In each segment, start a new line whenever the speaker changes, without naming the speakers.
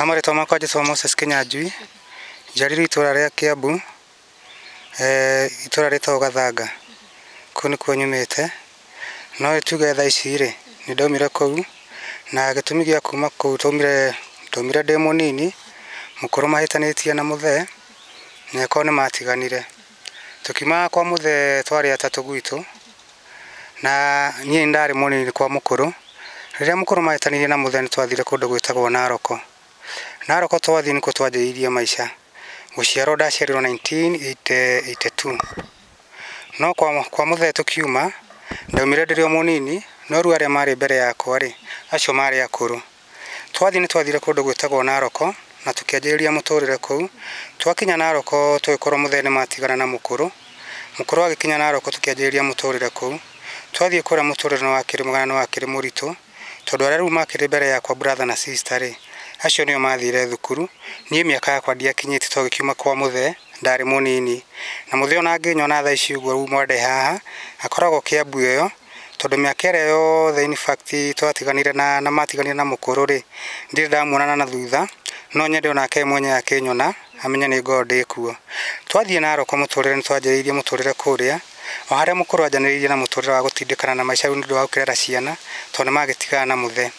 Marĩtwa makwa njĩtagwo Moses Kĩnyanjui, njiarĩirwo itũra rĩa Kiambu, itũra rĩtagwo Gathanga, kũu nĩkuo nyumĩte, no tuge thaa ici rĩ, nĩ ndaumire kũu, na gĩtũmi gĩa kuma kũu ndaumire ndĩ mũnini, mũkũrũ mahĩtanĩtie na mũthee, na akorwo nĩ matiganire. Tũkiuma kwa mũthee twarĩ atatũ gwitũ, na niĩ nĩ ndarĩ mũnini kwa mũkũrũ. Rĩrĩa mũkũrũ mahĩtanirie na mũthee nĩ twathire kũndũ gwĩtagwo Naroko. Naroko twathiĩ nĩkuo twanjĩrĩirie maica. Gũciarwo ndaciarirwo 1982. No kwa mũthee tũkiuma, ndaumire ndĩrĩ o mũnini, no rĩu arĩa marĩ mbere yakwa rĩ, acio marĩ akũrũ. Twathiĩ nĩ twathire kũndũ gwĩtagwo Naroko, na tũkĩanjĩrĩria mũtũrĩre kũu. Twakinya Naroko tũgĩkorwo mũthee nĩ matigana na mũkũrũ. Mũkũrũ agĩkinya Naroko tũkĩanjĩrĩria mũtũrĩre kũu. Twathiĩ kũrĩa mũtũrĩre nĩ wakĩrĩ mwega na nĩ wakĩrĩ mũritũ, tondũ arĩa rĩu makĩrĩ mbere yakwa brother na sister rĩ, acio nĩo mathire thukuru. Niĩ mĩaka yakwa ndiakinyĩtie tondũ ngĩkiuma kwa mũthee ndarĩ mũnini. Na mũthee ona angĩnyona thaa ici ũguo mwande haha, akoragwo Kiambu ĩyo, tondũ mĩaka ĩrĩa yothe in fact twatiganire na matiganire na mũkũrũ rĩ, ndirĩ ndamuona na thutha, no nyende onake mwenyewe akĩnyona, amenye nĩ ngoragwo ndĩ kuo. Twathiĩ Naroko mũtũrĩre nĩ twanjĩrĩirie mũtũrĩre kũrĩa, o harĩa mũkũrũ anjanĩrĩirie na mũtũrĩre wa gũtindĩkana na maica rĩu nĩ ũndũ wa gũkĩrera ciana, tondũ nĩ magĩtigana na mũthee.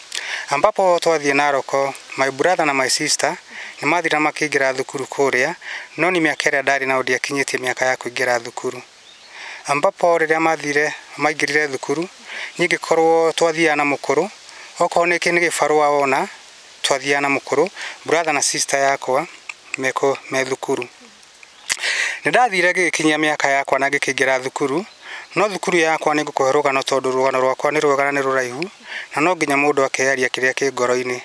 Ambapo twathiĩ Naroko, my brother na my sister nĩ mathire makĩingĩra thukuru kũrĩa, no niĩ mĩaka ĩrĩa ndarĩ nayo ndiakinyĩtie mĩaka ya kũingĩra thukuru. Ambapo rĩrĩa mathire maingĩrire thukuru, niĩ ngĩkorwo twathiaga na mũkũrũ, okorwo nĩ gĩbarũa wona, twathiaga na mũkũrũ, brother na sister yakwa me thukuru. Nĩ ndathire ngĩgĩkinyia mĩaka yakwa na ngĩkĩingĩra thukuru, no thukuru yakwa nĩ ngũkũhe rũgano tondũ rũgano rwakwa nĩ rwega na nĩ rũraihu, na no nginya mũndũ akeyaria kĩrĩa kĩ ngoro-inĩ.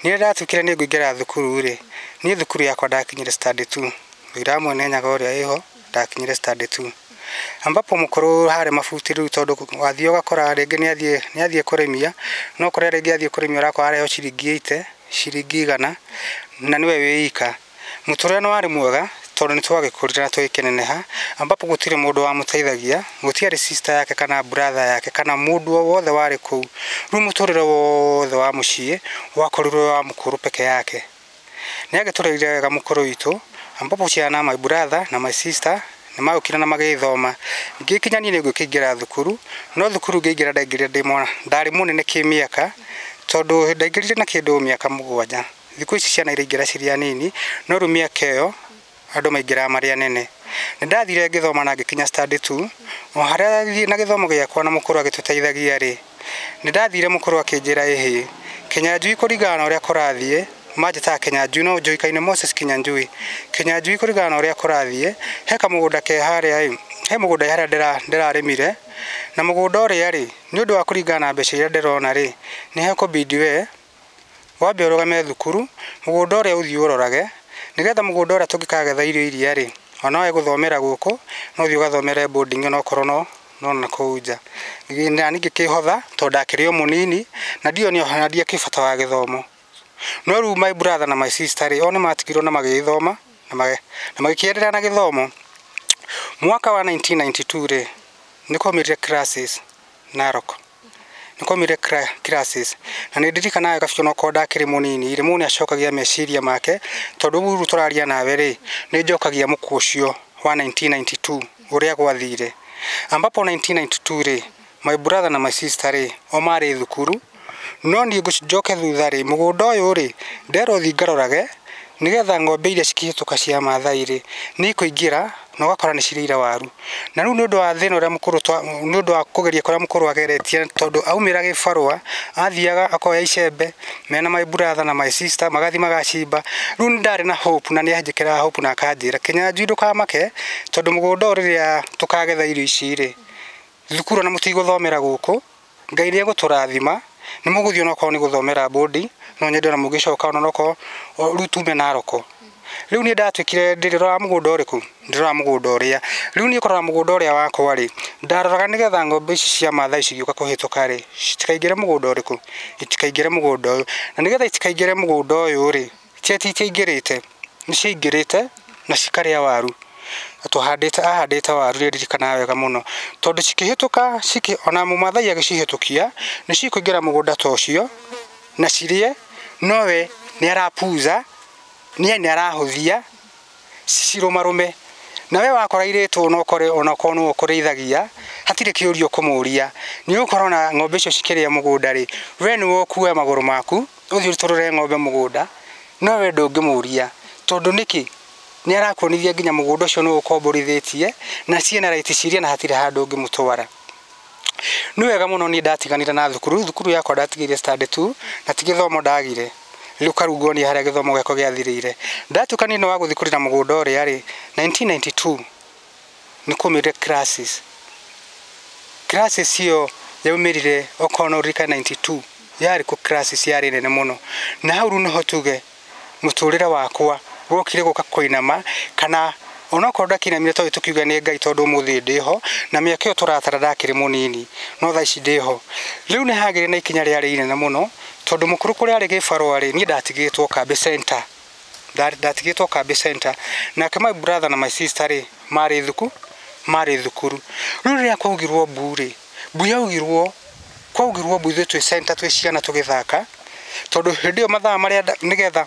Niĩ ndatuĩkire nĩ ngũingĩra thukuru rĩ, niĩ thukuru yakwa ndakinyire standard 2. Wĩra Mwene Nyaga ũrĩa ĩho, ndakinyire standard 2. Ambapo mũkũrũ harĩ mabuti rĩu tondũ wathiĩ ũgakora rĩngĩ nĩ athiĩ kũrĩmia, no ũkore rĩngĩ athiĩ kũrĩmia ũrakora areheo ciringi 80, ciringi 100, na nĩwe wĩ ika. Mũtũrĩre nĩ warĩ mwega tondũ nĩ twagĩkũrire na tũgĩkĩneneha, ambapo gũtirĩ mũndũ wamũteithagia, gũtiarĩ sister yake kana brother yake kana mũndũ o wothe warĩ kũu. Rĩu mũtũrĩre wothe wa mũciĩ wakorirwo wa mũkũrũ peke yake. Nĩ agĩtũrerire wega mũkũrũ witũ, ambapo ciana my brother na my sister nĩ magĩũkire na magĩthoma. Ngĩkinya niĩ nĩ ngũkĩingĩra thukuru, no thukuru ngĩingĩra ndaingĩrire ndĩ mwana, ndarĩ mũnene kĩmĩaka, tondũ ndaingĩrire na kĩndũ mĩaka 7. Thikũ ici ciana iraingĩra cirĩ anini, no rĩu mĩaka ĩyo andũ maingĩraga marĩ anene. Nĩ ndathire ngĩthoma na ngĩkinya standard 2, o harĩa ndathiĩ na gĩthomo gĩakwa na mũkũrũ agĩtũteithagia rĩ, nĩ ndathire mũkũrũ akĩnjĩra ĩhĩ, Kĩnyanjui kũringana na ũrĩa kũrathiĩ, manjĩtaga Kĩnyanjui no njũĩkaine Moses Kĩnyanjui. Kĩnyanjui kũringana na ũrĩa kũrathiĩ, he kamũgũnda ke harĩa ĩ, he mũgũnda harĩa ndĩrarĩmire, na mũgũnda ũrĩa rĩ, nĩ ũndũ wa kũringana na mbeca iria ndĩrona rĩ, nĩ hekũbidi we wambe ũrũgame thukuru, mũgũnda ũrĩa ũthiĩ ũrorage, nĩgetha mũgũnda ũrĩa tũngĩkagetha irio iria rĩ, ona no gũthomera gũkũ, no ũthiĩ ũgathomere boarding onokorwo no na kũu nja. Na niĩ ngĩkĩhotha tondũ ndakĩrĩ o mũnini, na ndiokĩ bata wa gĩthomo. No rĩu my brother na my sister rĩ, o nĩ matigirwo na magĩgĩthoma, na magĩkĩenderea na gĩthomo. Mwaka wa 1992 rĩ, nĩ kwaumĩrire classes Narok. Nĩ kwaumĩrire classes. Na nĩ ndirikanaga wega biũ onokorwo ndakĩrĩ mũnini rĩ, mũndũ nĩ acokagia meciria make, tondũ rĩu tũraria nawe rĩ, nĩ njokagia mũkwa ũcio wa 1992 ũrĩa gwathire. Ambapo 1992 rĩ, my brother na my sister rĩ, o marĩ thukuru, no niĩ njoke thutha rĩ, mũgũnda ũyũ rĩ, nderwo thiĩ ngarorage, nĩgetha ng'ombe iria cikĩhĩtũka cia Maathai rĩ, nĩ ikũingĩra na ũgakora nĩ cirĩire waru. Na rĩu nĩ ũndũ wa thĩna ũrĩa mũkũrũ, nĩ ũndũ wa kũgeria kũrĩa mũkũrũ ageretie, tondũ aumĩra gĩbarũa, athiaga akoya icembe, mena my brother na my sister, magathiĩ magacimba. Rĩu nĩ ndarĩ na hope na nĩ anjĩkĩraga hope na akanjĩra, Kĩnyanjui ndũkamake, tondũ mũgũnda ũyũ rĩrĩa tũkagetha irio ici rĩ, thukuru ona mũtigũthomera gũkũ, Ngai nĩ egũtũrathima, nĩ mũgũthiĩ onokorwo nĩ gũthomera boarding, no nyende ona mũgĩcoka ona onokorwo rĩu tume Naroko. Rĩu niĩ ndatuĩkire ndĩroraga mũgũnda ũrĩkũ? Ndĩroraga mũgũnda ũrĩa. Rĩu niĩ kũrora mũgũnda ũrĩa wakwa rĩ, ndaroraga nĩgetha ng'ombe ici cia Maathai cigĩũka kũhĩtũka rĩ, citikaingĩre mũgũnda ũrĩkũ? Itikaingĩre mũgũnda ũyũ. Na nĩgetha itikaingĩre mũgũnda ũyũ rĩ, citiaingĩrĩte, nĩ ciaingĩrĩte na cikarĩa waru. Tũhandĩte, ahandĩte waru nĩ ndirikanaga wega mũno, tondũ cikĩhĩtũka, ona mũmathai agĩcihĩtũkia, nĩ cikũingĩra mũgũnda ta ũcio, na cirĩe, Nowe nĩ arapuza, nĩ arahũthia cirũmarũme. Na we wakora irĩtwo no kore onakorwo nĩwe ũkũrĩithagia, hatirĩ kĩũria ũkũmũria. Nĩ ũgũkorwo na ng'ombe icio cikĩrĩa mũgũnda rĩ, we nĩwe ũkuoya magũrũ maku ũthiĩ ũrutũrũre ng'ombe mũgũnda, no we ndũngĩmũria. Tondũ nĩkĩ? Nĩ arakuonithia nginya mũgũnda ũcio nĩwe ũkomborithĩtie na ciĩna right ciria na hatirĩ handũ ũngĩmũtwara. Nĩ wega mũno niĩ ndatiganire na thukuru, thukuru yakwa ndatigire standard 2 na ti gĩthomo ndagire. Rĩu karungonia harĩa gĩthomo gĩakwa gĩathirĩire. Ndatuĩka niĩ nĩ wa gũthiĩ kũrĩra mũgũnda ũrĩa rĩ, 1992 nĩ kwaumĩrire crisis. Crisis ĩyo yaumĩrire okorwo no ũririkane 92 yarĩ kũ crisis yarĩ nene mũno. Na hau rĩu nĩho tuge mũtũrĩre wakwa wokire gũka kũinama kana onokorwo ndakĩinamire tondũ tũkiuge nĩ Ngai tondũ ũmũthĩ ndĩho na mĩaka ĩyo tũratara ndakĩrĩ mũnini no thaa ici ndĩho. Rĩu nĩ hagĩrĩ na ikinya rĩarĩ inene mũno tondũ mũkũrũ kũrĩa arĩ gĩbarũa rĩ, niĩ ndatigĩtwo kambĩ center. Ndatigĩtwo kambĩ center nake my brother na my sister rĩ marĩ thuku marĩ thukuru. Rĩu rĩrĩa kwaugirwo mbu rĩ, mbu yaugirwo kwaugirwo mbu ithuĩ twĩ center twĩ ciana tũgĩthaka tondũ hĩndĩ ĩyo mathaa marĩa nĩgetha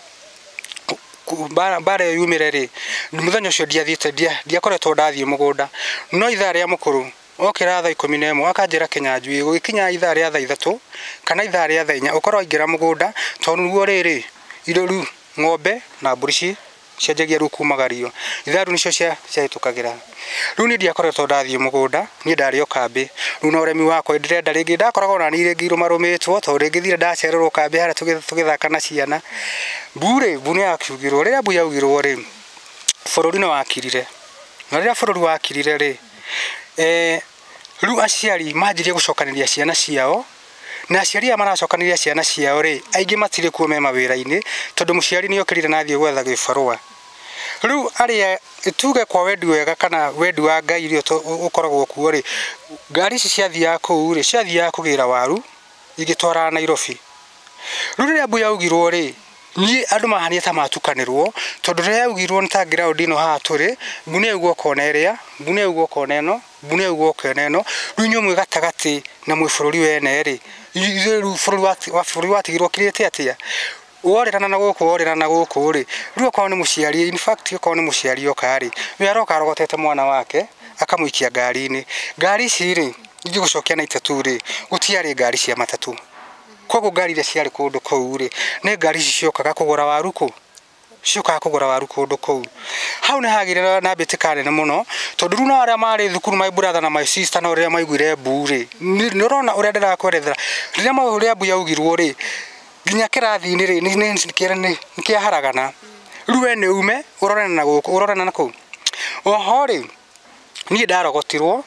mbara ĩyo yumĩre rĩ, mũthenya ũcio ndiathiĩte ndiakoretwo ndathiĩ mũgũnda. No ithaa rĩa mũkũrũ okĩra thaa 11 akanjĩra Kĩnyanjui gũgĩkinya ithaa rĩa thaa 3 kana ithaa rĩa thaa 4 ũkorwo waingĩra mũgũnda tondũ nĩguo rĩrĩ indo rĩu ng'ombe na mbũri cianjagia rĩu kumagario. Ithaa rĩu nĩcio ciahĩtũkagĩra. Rĩu niĩ ndiakoretwo ndathiĩ mũgũnda, niĩ ndarĩ o kambĩ. Rĩu na ũremi wakwa ndĩrenda rĩngĩ ndakoragwo na niĩ rĩngĩ irũmarũmĩtwo tondũ rĩngĩ thire ndacererwo kambĩ harĩa tũgĩthaka na ciana. Mbu rĩ, mbu nĩ yakiugirwo. Rĩrĩa mbu yaugirwo rĩ, bũrũri nĩ wakirire. Na rĩrĩa bũrũri wakirire rĩ, rĩu aciari manjirie gũcokanĩria ciana ciao. Na aciari aya maracokanĩria ciana ciao rĩ, aingĩ matirĩ kuo me mawĩra-inĩ tondũ mũciari nĩ okĩrire na athiĩ gwetha gĩbarũa. Rĩu arĩa tuge kwa wendi wega kana wendi wa Ngai ũrĩa ũkoragwo kuo rĩ, ngari ici ciathiaga kũu rĩ, ciathiaga kũgĩra waru igĩtwaraga Nairobi. Rĩu rĩrĩa mbu yaugirwo rĩ, niĩ andũ mahanire ta matukanĩrwo tondũ rĩrĩa yaugirwo nĩ ta ground ĩno haha tũrĩ, mbu nĩ yaugwo kona ĩrĩa, mbu nĩ yaugwo kona ĩno, mbu nĩ yaugwo kona ĩno, rĩu inyuĩ mwĩ gatagatĩ na mwĩ bũrũri wene rĩ, ithuĩ rĩu bũrũri watigirwo ũkirĩte atĩa? Worĩrana na gũkũ worĩrana na gũkũ rĩ, rĩu okorwo nĩ mũciari, in fact okorwo nĩ mũciari oka rĩ, we aroka arogotete mwana wake akamũikia ngari-inĩ. Ngari ici rĩ, ingĩgũcokia 92 rĩ, gũtiarĩ ngari cia matatũ. Koguo ngari iria ciarĩ kũndũ kũu rĩ, nĩ ngari ici ciokaga kũgũra waru kũ? Ciokaga kũgũra waru kũndũ kũu. Hau nĩ hagĩire na mbĩtĩka nene mũno tondũ rĩu no arĩa marĩ thukuru my brother na my sister no rĩrĩa maiguire mbu rĩ, nĩ ũrona ũrĩa ndĩrakwerethera. Rĩrĩa ũrĩa mbu yaugirwo rĩ, nginya kĩrathi-inĩ rĩ, nĩ kĩaharagana. Rĩu we nĩ ume ũrorane na gũkũ, ũrorane na kũu. Oho rĩ, niĩ ndarogotirwo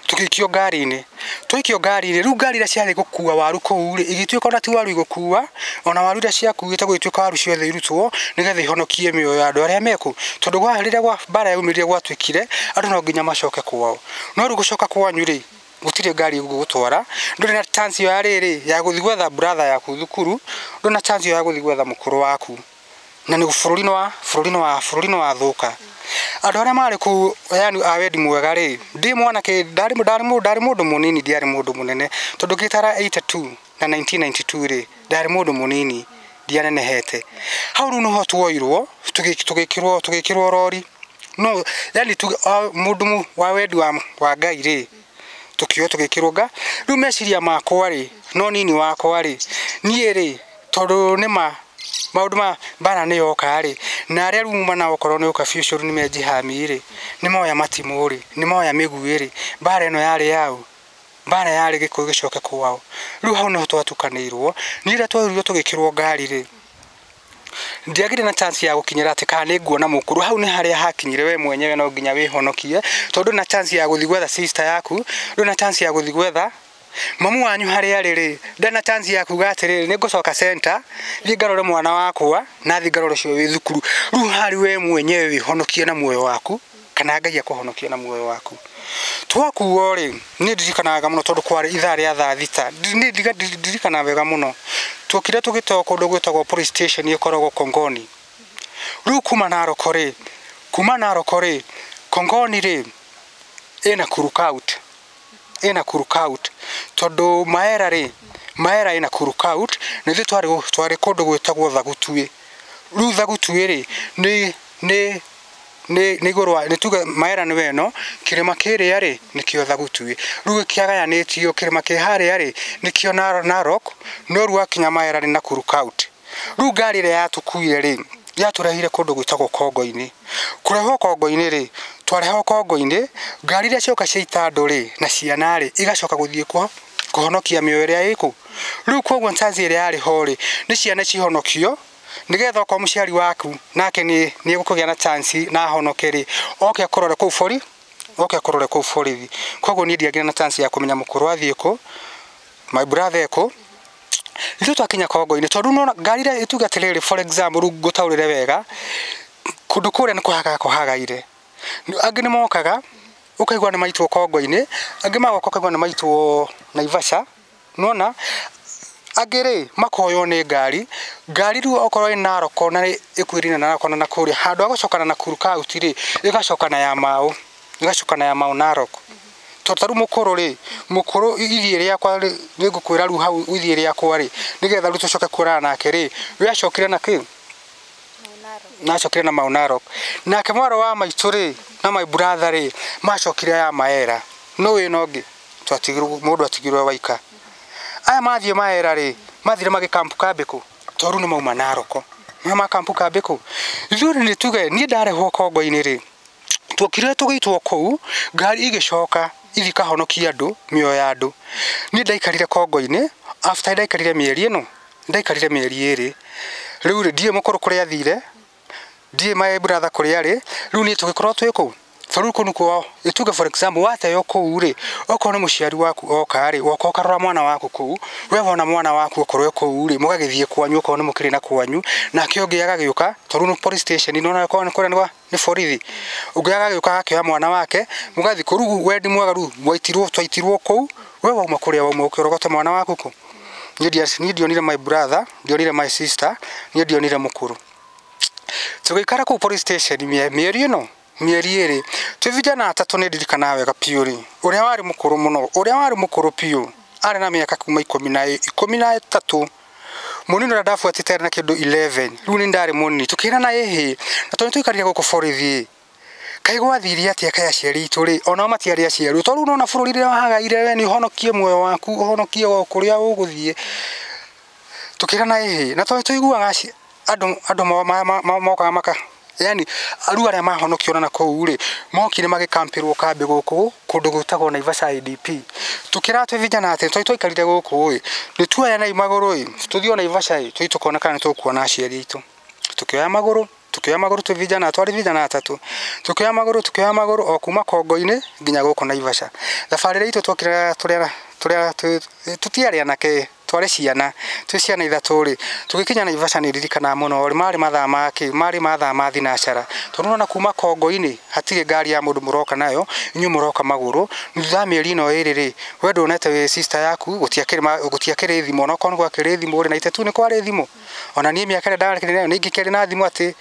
tũgĩikio ngari-inĩ. Twaikio ngari-inĩ, rĩu ngari iria ciarĩ gũkua waru kũu rĩ, igĩtuĩka ona ti waru igũkua, ona waru iria ciakuĩte gũgĩtuĩka waru ciothe irutwo nĩgetha ihonokie mĩoyo ya andũ arĩa mekũ. Tondũ rĩrĩa mbara yaumĩrire gwatuĩkire, andũ no nginya macoke kwao. No rĩu gũcoka kwanyu rĩ, gũtirĩ ngari ĩgũgũtwara, ndũrĩ na chance ĩyo ya rĩrĩ ya gũthiĩ gwetha brother yaku thukuru, ndũrĩ na chance ĩyo ya gũthiĩ gwetha mũkũrũ waku. Na nĩ bũrũri nĩ wathũka. Andũ arĩa marĩ kũu yani a wendi mwega rĩ, ndĩ mwanake ndarĩ mũndũ mũnini, ndiarĩ mũndũ mũnene tondũ ngĩtara 82 na 1992 rĩ, ndarĩ mũndũ mũnini, ndianenehete. Hau rĩu nĩho tuoirwo tũgĩkĩrwo rori. No yani mũndũ wa wendi wa Ngai rĩ, tũkĩoywo tũgĩkĩrwo nga. Rĩu meciria makwa rĩ, no nini wakwa rĩ, niĩ rĩ, tondũ nĩma maũndũ ma mbara nĩ yoka rĩ, na arĩa rĩu mana okorwo nĩ ũkabi ũcio nĩ menjihami rĩ, nĩ moya matimũ rĩ, nĩ moya mĩguĩ rĩ, mbara ĩno yarĩ yaũ? Mbara yarĩ Gĩkũyũ gĩcoke kwao. Rĩu hau nĩho twatukanĩirwo. Niĩ rĩrĩa tworirwo tũgĩkĩrwo ngari rĩ, ndiagĩire na chance ya gũkinyĩra atĩ kana nĩ nguona mũkũrũ. Hau nĩ harĩa hakinyire we mwenyewe no nginya wĩhonokie tondũ na chance ya gũthiĩ gwetha sister yaku, ndũrĩ na chance ya gũthiĩ gwetha mamu wanyu harĩa arĩ rĩ, ndarĩ na chance ya kuga atĩrĩrĩ nĩ ngũcoka center thiĩ ngarore mwana wakwa na thiĩ ngarore ũcio wĩ thukuru. Rĩu harĩ we mwenyewe wĩhonokie na muoyo waku kana Ngai akũhonokie na muoyo waku. Twakuo rĩ, niĩ ndirikanaga mũno tondũ kwarĩ ithaa rĩa thaa 6, niĩ ndirikanaga wega mũno. Tuokire tũgĩtwarwo kũndũ gwĩtagwo police station ĩkoragwo Kongoni. Rĩu kuma Narok rĩ, Kongoni rĩ ĩna Kurukaut, ĩna Kurukaut tondũ Maera rĩ, Maera ĩ Nakuru County na ithuĩ twarĩ kũndũ gwĩtagwo Thagutuĩ. Rĩu Thagutuĩ rĩ nĩ nĩ igũrũ wa nĩ tuge Maera nĩwe ĩno, kĩrĩma kĩrĩa rĩ nĩkĩo Thagutuĩ. Rĩu kĩagayanĩtio kĩrĩma kĩ harĩa rĩ nĩkĩo Narok, no rĩu wakinya Maera nĩ Nakuru County. Rĩu ngari ĩrĩa yatũkuire rĩ yatũrehire kũndũ gwĩtagwo Kongo-inĩ. Kũrehwo Kongo-inĩ rĩ, twarehwo Kongo-inĩ, ngari iria cioka ciaita andũ rĩ na ciana rĩ igacoka gũthiĩ kũhonokia mĩoyo ĩrĩa ĩkũ. Rĩu koguo chance ĩrĩa yarĩ ho rĩ nĩ ciana cihonokio nĩgetha okorwo mũciari waku nake nĩ egũkĩgĩa na chance na ahonoke rĩ oke akũrore kũu bori, oke akũrore kũu borithi. Koguo niĩ ndiagĩire na chance ya kũmenya mũkũrũ athiĩ kũ, my brother ekũ. Ithuĩ twakinya Kongo-inĩ tondũ nĩwona ngari ĩrĩa tuge atĩrĩrĩ, for example rĩu ngũtaũrĩre wega, kũndũ kũrĩa nĩ kũhagaga kũhagaire. Angĩ nĩ mokaga ũkaigua nĩ maitwo Kongo-inĩ, angĩ magoka ũkaigua nĩ maitwo Naivasha, nĩwona? Angĩ rĩ makoywo nĩ ngari, ngari rĩu okorwo ĩ Narok na ĩkuhĩrĩirie na Narok na kũrĩa, handũ ha gũcoka na Nakuru County rĩ ĩgacoka na ya Mau, ĩgacoka na ya Mau Narok. Tondũ ta rĩu mũkũrũ rĩ, mũkũrũ ithiĩ rĩakwa rĩ, nĩngũkwĩra rĩu hau ithiĩ rĩakwa rĩ, nĩgetha rĩu tũcoke kuonana nake rĩ, we acokire na kĩ? Nacokire na Mau Narok. Nake mwarĩ wa maitũ rĩ na my brother rĩ macokire ya Maera. No wĩna ũngĩ twatigirwo, mũndũ atigirwo waika. Aya mathiĩ Maera rĩ mathire magĩkampu kambĩ kũ? Tondũ rĩu nĩ mauma Narok. Nĩ makampu kambĩ kũ? Ithuĩ nĩ tuge niĩ ndarehwo Kongo-inĩ rĩ, tuokire tũgĩitwo kũu, ngari igĩcoka ithiĩ ikahonokia andũ, mĩoyo ya andũ. Niĩ ndaikarire Kongo-inĩ, after ndaikarire mĩeri ĩno, ndaikarire mĩeri ĩrĩ. Rĩu rĩ ndiũĩ mũkũrũ kũrĩa athire, ndiũĩ my brother kũrĩa arĩ, rĩu niĩ tũgĩkorwo twĩ kũu. Tondũ rĩu kũu nĩkuo tuge for example wateo kũu rĩ, okorwo nĩ mũciari waku oka rĩ, woka ũkarora mwana waku kũu, we wona mwana waku okorwo e kũu rĩ, mũgagĩthiĩ kwanyu okorwo nĩ mũkĩrĩ na kwanyu, nake ũngĩ agagĩũka, tondũ rĩu nĩ police station, nĩwona okorwo nĩ kũrĩa nĩ borithi, ũngĩ agagĩũka agakĩoya mwana wake, mũgathiĩ kũu. Rĩu wendi mwega rĩu mwaitirwo, twaitirwo kũu, we wauma kũrĩa wauma ũkĩrogote mwana waku kũ. Niĩ ndionire my brother, ndionire my sister, niĩ ndionire mũkũrũ. Tũgĩikara kũu police station mĩeri ĩno, mĩeri ĩrĩ, twĩ vijana atatũ nĩ ndirikanaga wega biũ rĩ, ũrĩa warĩ mũkũrũ mũno, ũrĩa warĩ mũkũrũ biũ, arĩ na mĩaka kuma 13, mũnini ũrĩa ndabuatĩte arĩ na kĩndũ 11, rĩu nĩ ndarĩ mũnini, tũkĩrana ĩhĩ, na tondũ nĩtwaikarire gũkũ borithi, kaĩ gwathire atĩa kaĩ aciari aitũ rĩ, onao matiarĩ aciari, tondũ rĩu nĩwona bũrũri rĩrĩa wahagaire we nĩ ũhonokie muoyo waku, ũhonokie o kũrĩa ũgũthiĩ. Tũkĩrana ĩhĩ, na tondũ tũiguaga andũ mokaga maka, yani rĩu arĩa mahonokio na kũu rĩ, mokire magĩkampĩrwo kambĩ gũkũ kũndũ gwĩtagwo Naivasha IDP. Tũkĩra twĩ vijana atĩ tondũ twaikarire gũkũ ĩ, nĩ tuoyanai magũrũ ĩ, tũthiĩ o Naivasha ĩ, tũthiĩ tũkona kana nĩ tũkuona aciari aitũ. Tũkĩoya magũrũ, tũkĩoya magũrũ twĩ vijana, twarĩ vijana atatũ. Tũkĩoya magũrũ, tũkĩoya magũrũ o kuma Kongo-inĩ nginya gũkũ Naivasha. Thabarĩ ĩrĩa itũ twokire tũrĩa tũtiarĩ anake, twarĩ ciana, twĩ ciana ithatũ rĩ, tũgĩkinya Naivasha nĩ ndirikanaga mũno rĩ, marĩ mathaa ma kĩ, marĩ mathaa ma thinacara. Tondũ nĩwona kuma Kongo-inĩ hatirĩ ngari ya mũndũ mũroka nayo, inyuĩ mũroka magũrũ, thutha wa mĩeri ĩno ĩrĩ rĩ, we nduonete wĩ sister yaku, gũtiakĩrĩ thimũ, onokorwo nĩ gwakĩrĩ thimũ rĩ, na ithe tu nĩ kwarĩ thimũ. Ona niĩ mĩaka ĩrĩa ndakĩrĩ nayo nĩ ingĩkĩarĩ na thimũ atĩ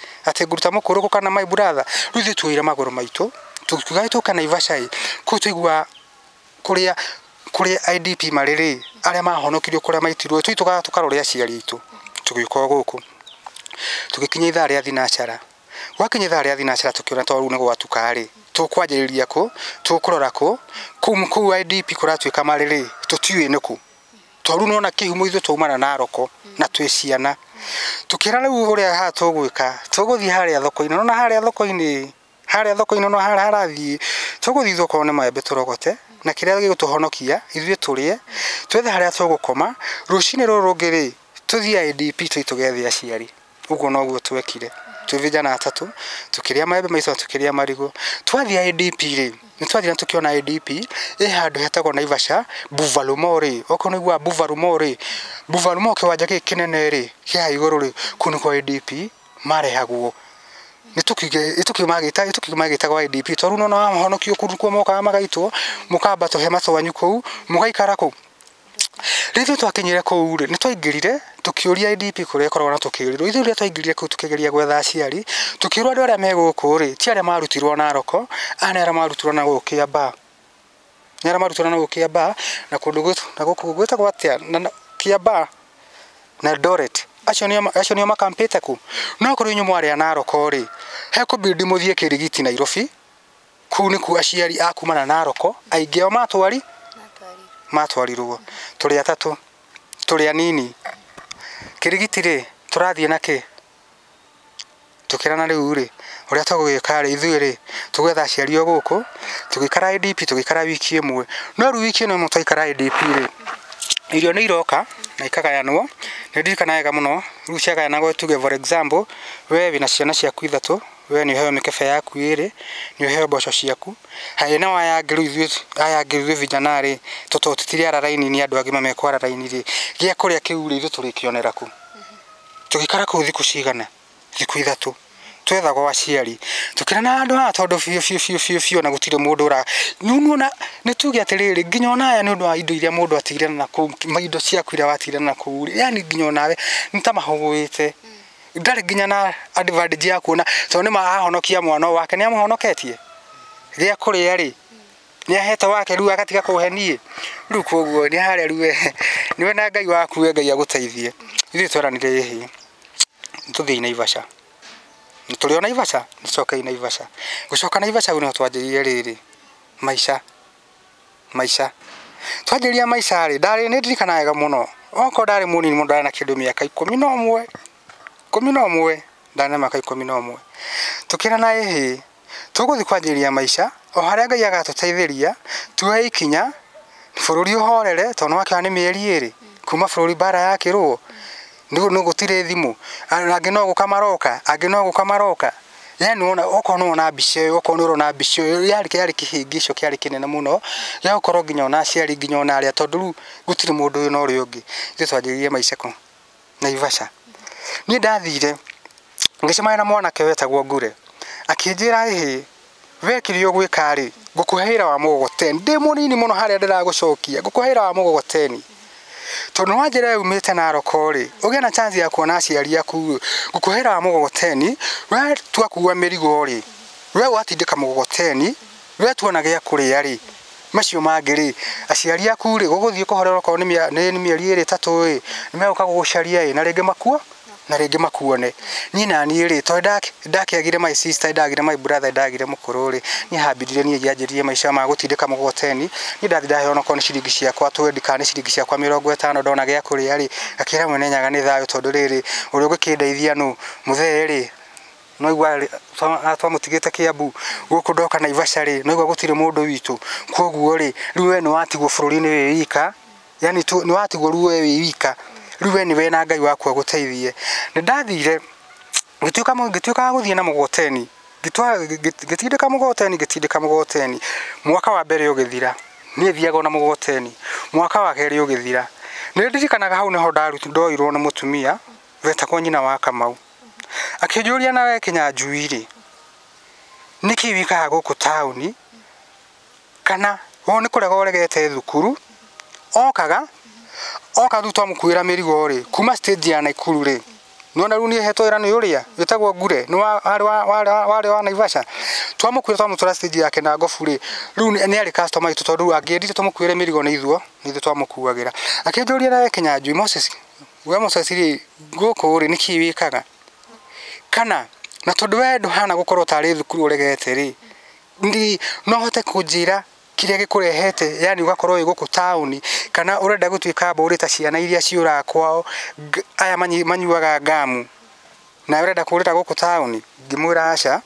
ngũruta mũkũrũ kũ kana my brother. Rĩu ithuĩ tuoire magũrũ maitũ, tũkiuga tũke Naivasha ĩ, kũu twaigua kũrĩa IDP marĩ rĩ, arĩa mahonokirio kũrĩa maitirwo, tũthiĩ tũkarore aciari aitũ. Tũgĩũka o gũkũ. Tũgĩkinya ithaa rĩa thinacara. Gwakinya ithaa rĩa thinacara tũkĩona tondũ rĩu nĩ gwatuka rĩ, tũkwanjĩrĩria kũ, tũkũrora kũ, kũu IDP kũratuĩka marĩ rĩ, tũtiũĩ nĩ kũ. Tondũ rĩu nĩwona kĩhumo ithuĩ twaumana Narok na twĩ ciana. Tũkĩra rĩu ũrĩa haha tũgwĩka, tũgũthiĩ harĩa thoko-inĩ, nĩwona harĩa thoko-inĩ, harĩa thoko-inĩ no harĩa harathiĩ, tũgũthiĩ okorwo nĩ maembe tũrogote, na kĩrĩa gĩgũtũhonokia ithuĩ tũrĩe, twethe harĩa tũgũkoma, rũcinĩ rũrũ rũngĩ rĩ, tũthiĩ IDP tũthiĩ tũgethe aciari. Ũguo noguo twekire. Twĩ vijana atatũ, tũkĩrĩa maembe maitũ na tũkĩrĩa marigũ. Twathiĩ IDP rĩ, nĩ twathire na tũkĩona IDP ĩ handũ hetagwo Naivasha, Buffalo Mall rĩ, okorwo nĩ ũiguaga Buffalo Mall rĩ, Buffalo Mall kĩwanja gĩkĩ kĩnene rĩ, kĩ haha igũrũ rĩ, kũu nĩkuo IDP marehagwo. Nĩ tũkiuga magĩtagwo IDP tondũ rĩu nĩwona wahonokio kũu nĩkuo mokaga magaitwo, mũkamba tũhema twanyu kũu, mũgaikara kũu. Rĩrĩa twakinyire kũu rĩ, nĩ twaingĩrire tũkĩũria IDP kũrĩa ĩkoragwo na tũkĩũrĩrwo. Ithuĩ rĩrĩa twaingĩrire kũu tũkĩgeria gwetha aciari, tũkĩrwo andũ arĩa me gũkũ rĩ, ti arĩa marutirwo Narok, aya nĩ arĩa marutirwo na gũkũ Kiambaa. Nĩ arĩa marutirwo na gũkũ Kiambaa na kũndũ na gũkũ gwĩtagwo atĩa, na Kiambaa na Eldoret acio nĩo makampĩte kũ no korwo inyuĩ mwarĩ a Narok rĩ hekũbidi mũthiĩ Kĩrigiti Nairobi kũu nĩkuo aciari a kuma na Narok aingĩ ao matwarirwo tũrĩ atatũ tũrĩ anini Kĩrigiti rĩ tũrathiĩ na kĩ tukirana rĩu rĩ ũrĩa tũgũgĩka rĩ ithuĩ rĩ tũgwetha aciari o gũkũ tũgĩikara IDP tũgĩikara wiki ĩmwe no rĩu wiki ĩno ĩmwe twaikara IDP rĩ irio nĩ iroka na ikagayanwo nĩ ndirikana wega mũno rĩu ciagayanagwo tuge for example we wĩna ciana ciaku ithatũ we nĩ ũheo mĩkebe yaku ĩrĩ nĩ ũheo mboco ciaku haya na aya angĩ rĩu ithuĩ aya angĩ ithuĩ vijana rĩ tondũ tũtiriara raini nĩ andũ agima mekwara raini rĩ gĩa kũrĩa kĩu rĩ ithuĩ tũrĩkĩonera kũ tũgĩikara kũu thikũ cigana thikũ ithatũ twethagwo aciari tukirana andũ aya tondũ biũ biũ biũ biũ biũ na gũtirĩ mũndũ ũra nĩuona nĩ tuge atĩrĩrĩ nginya ona aya nĩ ũndũ wa indo iria mũndũ atigire na kũu indo ciaku iria watigire na kũu yani nginya onawe nĩ ta mahũgũĩte ndarĩ nginya na advantage ya kuona tondũ nĩ mahonokia mwana wake nĩ amũhonoketie gĩa kũrĩa rĩ nĩ ahete wake rĩu agatiga kũhe niĩ rĩu koguo nĩ harĩa rĩu nĩwe na Ngai waku we Ngai agũteithie ithuĩ tweranire ĩhĩ tũthiĩ Naivasha tũrĩ o Naivasha nĩcokei Naivasha gũcoka Naivasha rĩu nĩho twanjĩrĩirie rĩrĩ maica twanjĩrĩria maica rĩ ndarĩ nĩ ndirikanaga wega mũno okorwo ndarĩ mũnini mũno ndarĩ na kĩndũ mĩaka 11 ndarĩ na mĩaka 11 tũkĩrana ĩhĩ tũgũthiĩ kwanjĩrĩria maica o harĩa Ngai agatũteithĩria tuoe ikinya bũrũri ũhorere tondũ nĩwakĩona nĩ mĩeri ĩrĩ kuma bũrũri mbara yakĩrwo nĩ gũtirĩ thimũ angĩ no gũka maroka angĩ no gũka maroka yani wona okorwo nĩ wona mbica ĩyo okorwo nĩ ũrona mbica ĩyo yarĩ kĩhĩngĩco kĩarĩ kĩnene mũno gĩa gũkorwo nginya ona aciari nginya ona arĩa tondũ rĩu gũtirĩ mũndũ ũyũ na ũrĩa ũngĩ ithuĩ twanjĩrĩirie maica kũ Naivasha niĩ ndathire ngĩcemania na mwanake wetagwo Ngure akĩnjĩra ĩhĩ we kĩrĩa ũgwĩka rĩ ngũkũhe wĩra wa mũgogoteni ndĩ mũnini mũno harĩa ndĩragũcokia ngũkũhe wĩra wa mũgogoteni tondũ wanjĩra umĩte Narok rĩ ũgĩe na chance ya kuona aciari aku ngũkũhe wĩra wa mũgogoteni we twakua mĩrigo rĩ we watindĩka mũgogoteni we tuona gĩa kũrĩa rĩ macio mangĩ rĩ aciari aku rĩ gũgũthiĩ kũhorera okorwo nĩ mĩeri ĩrĩ ĩtatũ ĩ nĩmegũka gũgũcaria ĩ na rĩngĩ makuo na rĩngĩ makuone niĩ na niĩ rĩ tondũ ndakĩagire my sister ndagire my brother ndagire mũkũrũ rĩ niĩ hambindire niĩ ngĩanjĩrĩria maica ma gũtindĩka mũgogoteni niĩ ndathi ndaheo onokorwo nĩ ciringi ciakwa 20 kana nĩ ciringi ciakwa 50 ndona gĩa kũrĩa rĩ ngakĩra mwene Nyaga nĩ thayũ tondũ rĩrĩ ũrĩa ũngĩkĩndeithia nũ mũthee rĩ no igua twamũtigĩte Kiambu gũkũ ndoka Naivasha rĩ no igua gũtirĩ mũndũ witũ koguo rĩ rĩu we nĩ watigwo bũrũri-inĩ wĩ wika yani nĩ watigwo rĩu we wĩ wika rĩu we nĩwe na Ngai waku agũteithie nĩ ndathire ngĩtuĩka wa gũthiĩ na mũgogoteni ngĩtindĩka mũgogoteni mwaka wa mbere ũgĩthira niĩ thiaga ona mũgogoteni mwaka wa kerĩ ũgĩthira nĩ ndirikanaga hau nĩho ndoirwo nĩ mũtumia wetagwo nyina wa Kamau akĩnjũria nawe Kĩnyanjui rĩ nĩkĩ wĩkaga gũkũ taũni kana wo nĩ kũrega ũregete thukuru okaga oka rĩu twamũkuĩra mĩrigo rĩ kuma stage ya Naikuru rĩ nĩwona rĩu niĩ hetwo wĩra nĩ ũrĩa wĩtagwo Ngure nĩ warĩ wa Naivasha twamũkuĩra twamũtwara stage ya Kinangofu rĩ rĩu nĩ arĩ customer witũ tondũ rĩu angĩendire tũmũkuĩre mĩrigo nĩ ithuĩ twamũkuagĩra akĩnjũria nawe Kĩnyanjui Moses we Moses rĩ gũkũ rĩ nĩkĩ wĩkaga kana na tondũ we ndũhana gũkorwo tarĩ thukuru ũregete rĩ no hote kũnjĩra kĩrĩa gĩkũrehete yani ũgakorwo wĩ gũkũ taũni kana ũrenda gũtuĩka mbũri ta ciana iria ciũraga kwao aya manyuaga ngamu na ũrenda kũrĩra gũkũ taũni ngĩmwĩra aca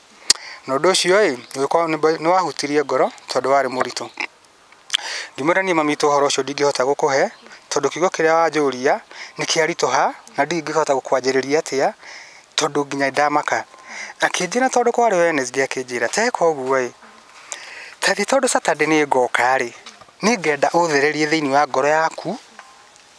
na ũndũ ũcio ĩ nĩ wahutirie ngoro tondũ warĩ mũritũ ngĩmwĩra niĩ mami witũ ũhoro ũcio ndingĩhota gũkũhe tondũ kiugo kĩrĩa wanjũria nĩ kĩaritũha na ndingĩhota gũkwanjĩrĩria atĩa tondũ nginya ndamaka akĩnjĩra tondũ kwarĩ Wednesday akĩnjĩra teka ũguo ĩ tathi tondũ Saturday nĩ ngoka rĩ nĩ ngenda ũthererie thĩinĩ wa ngoro yaku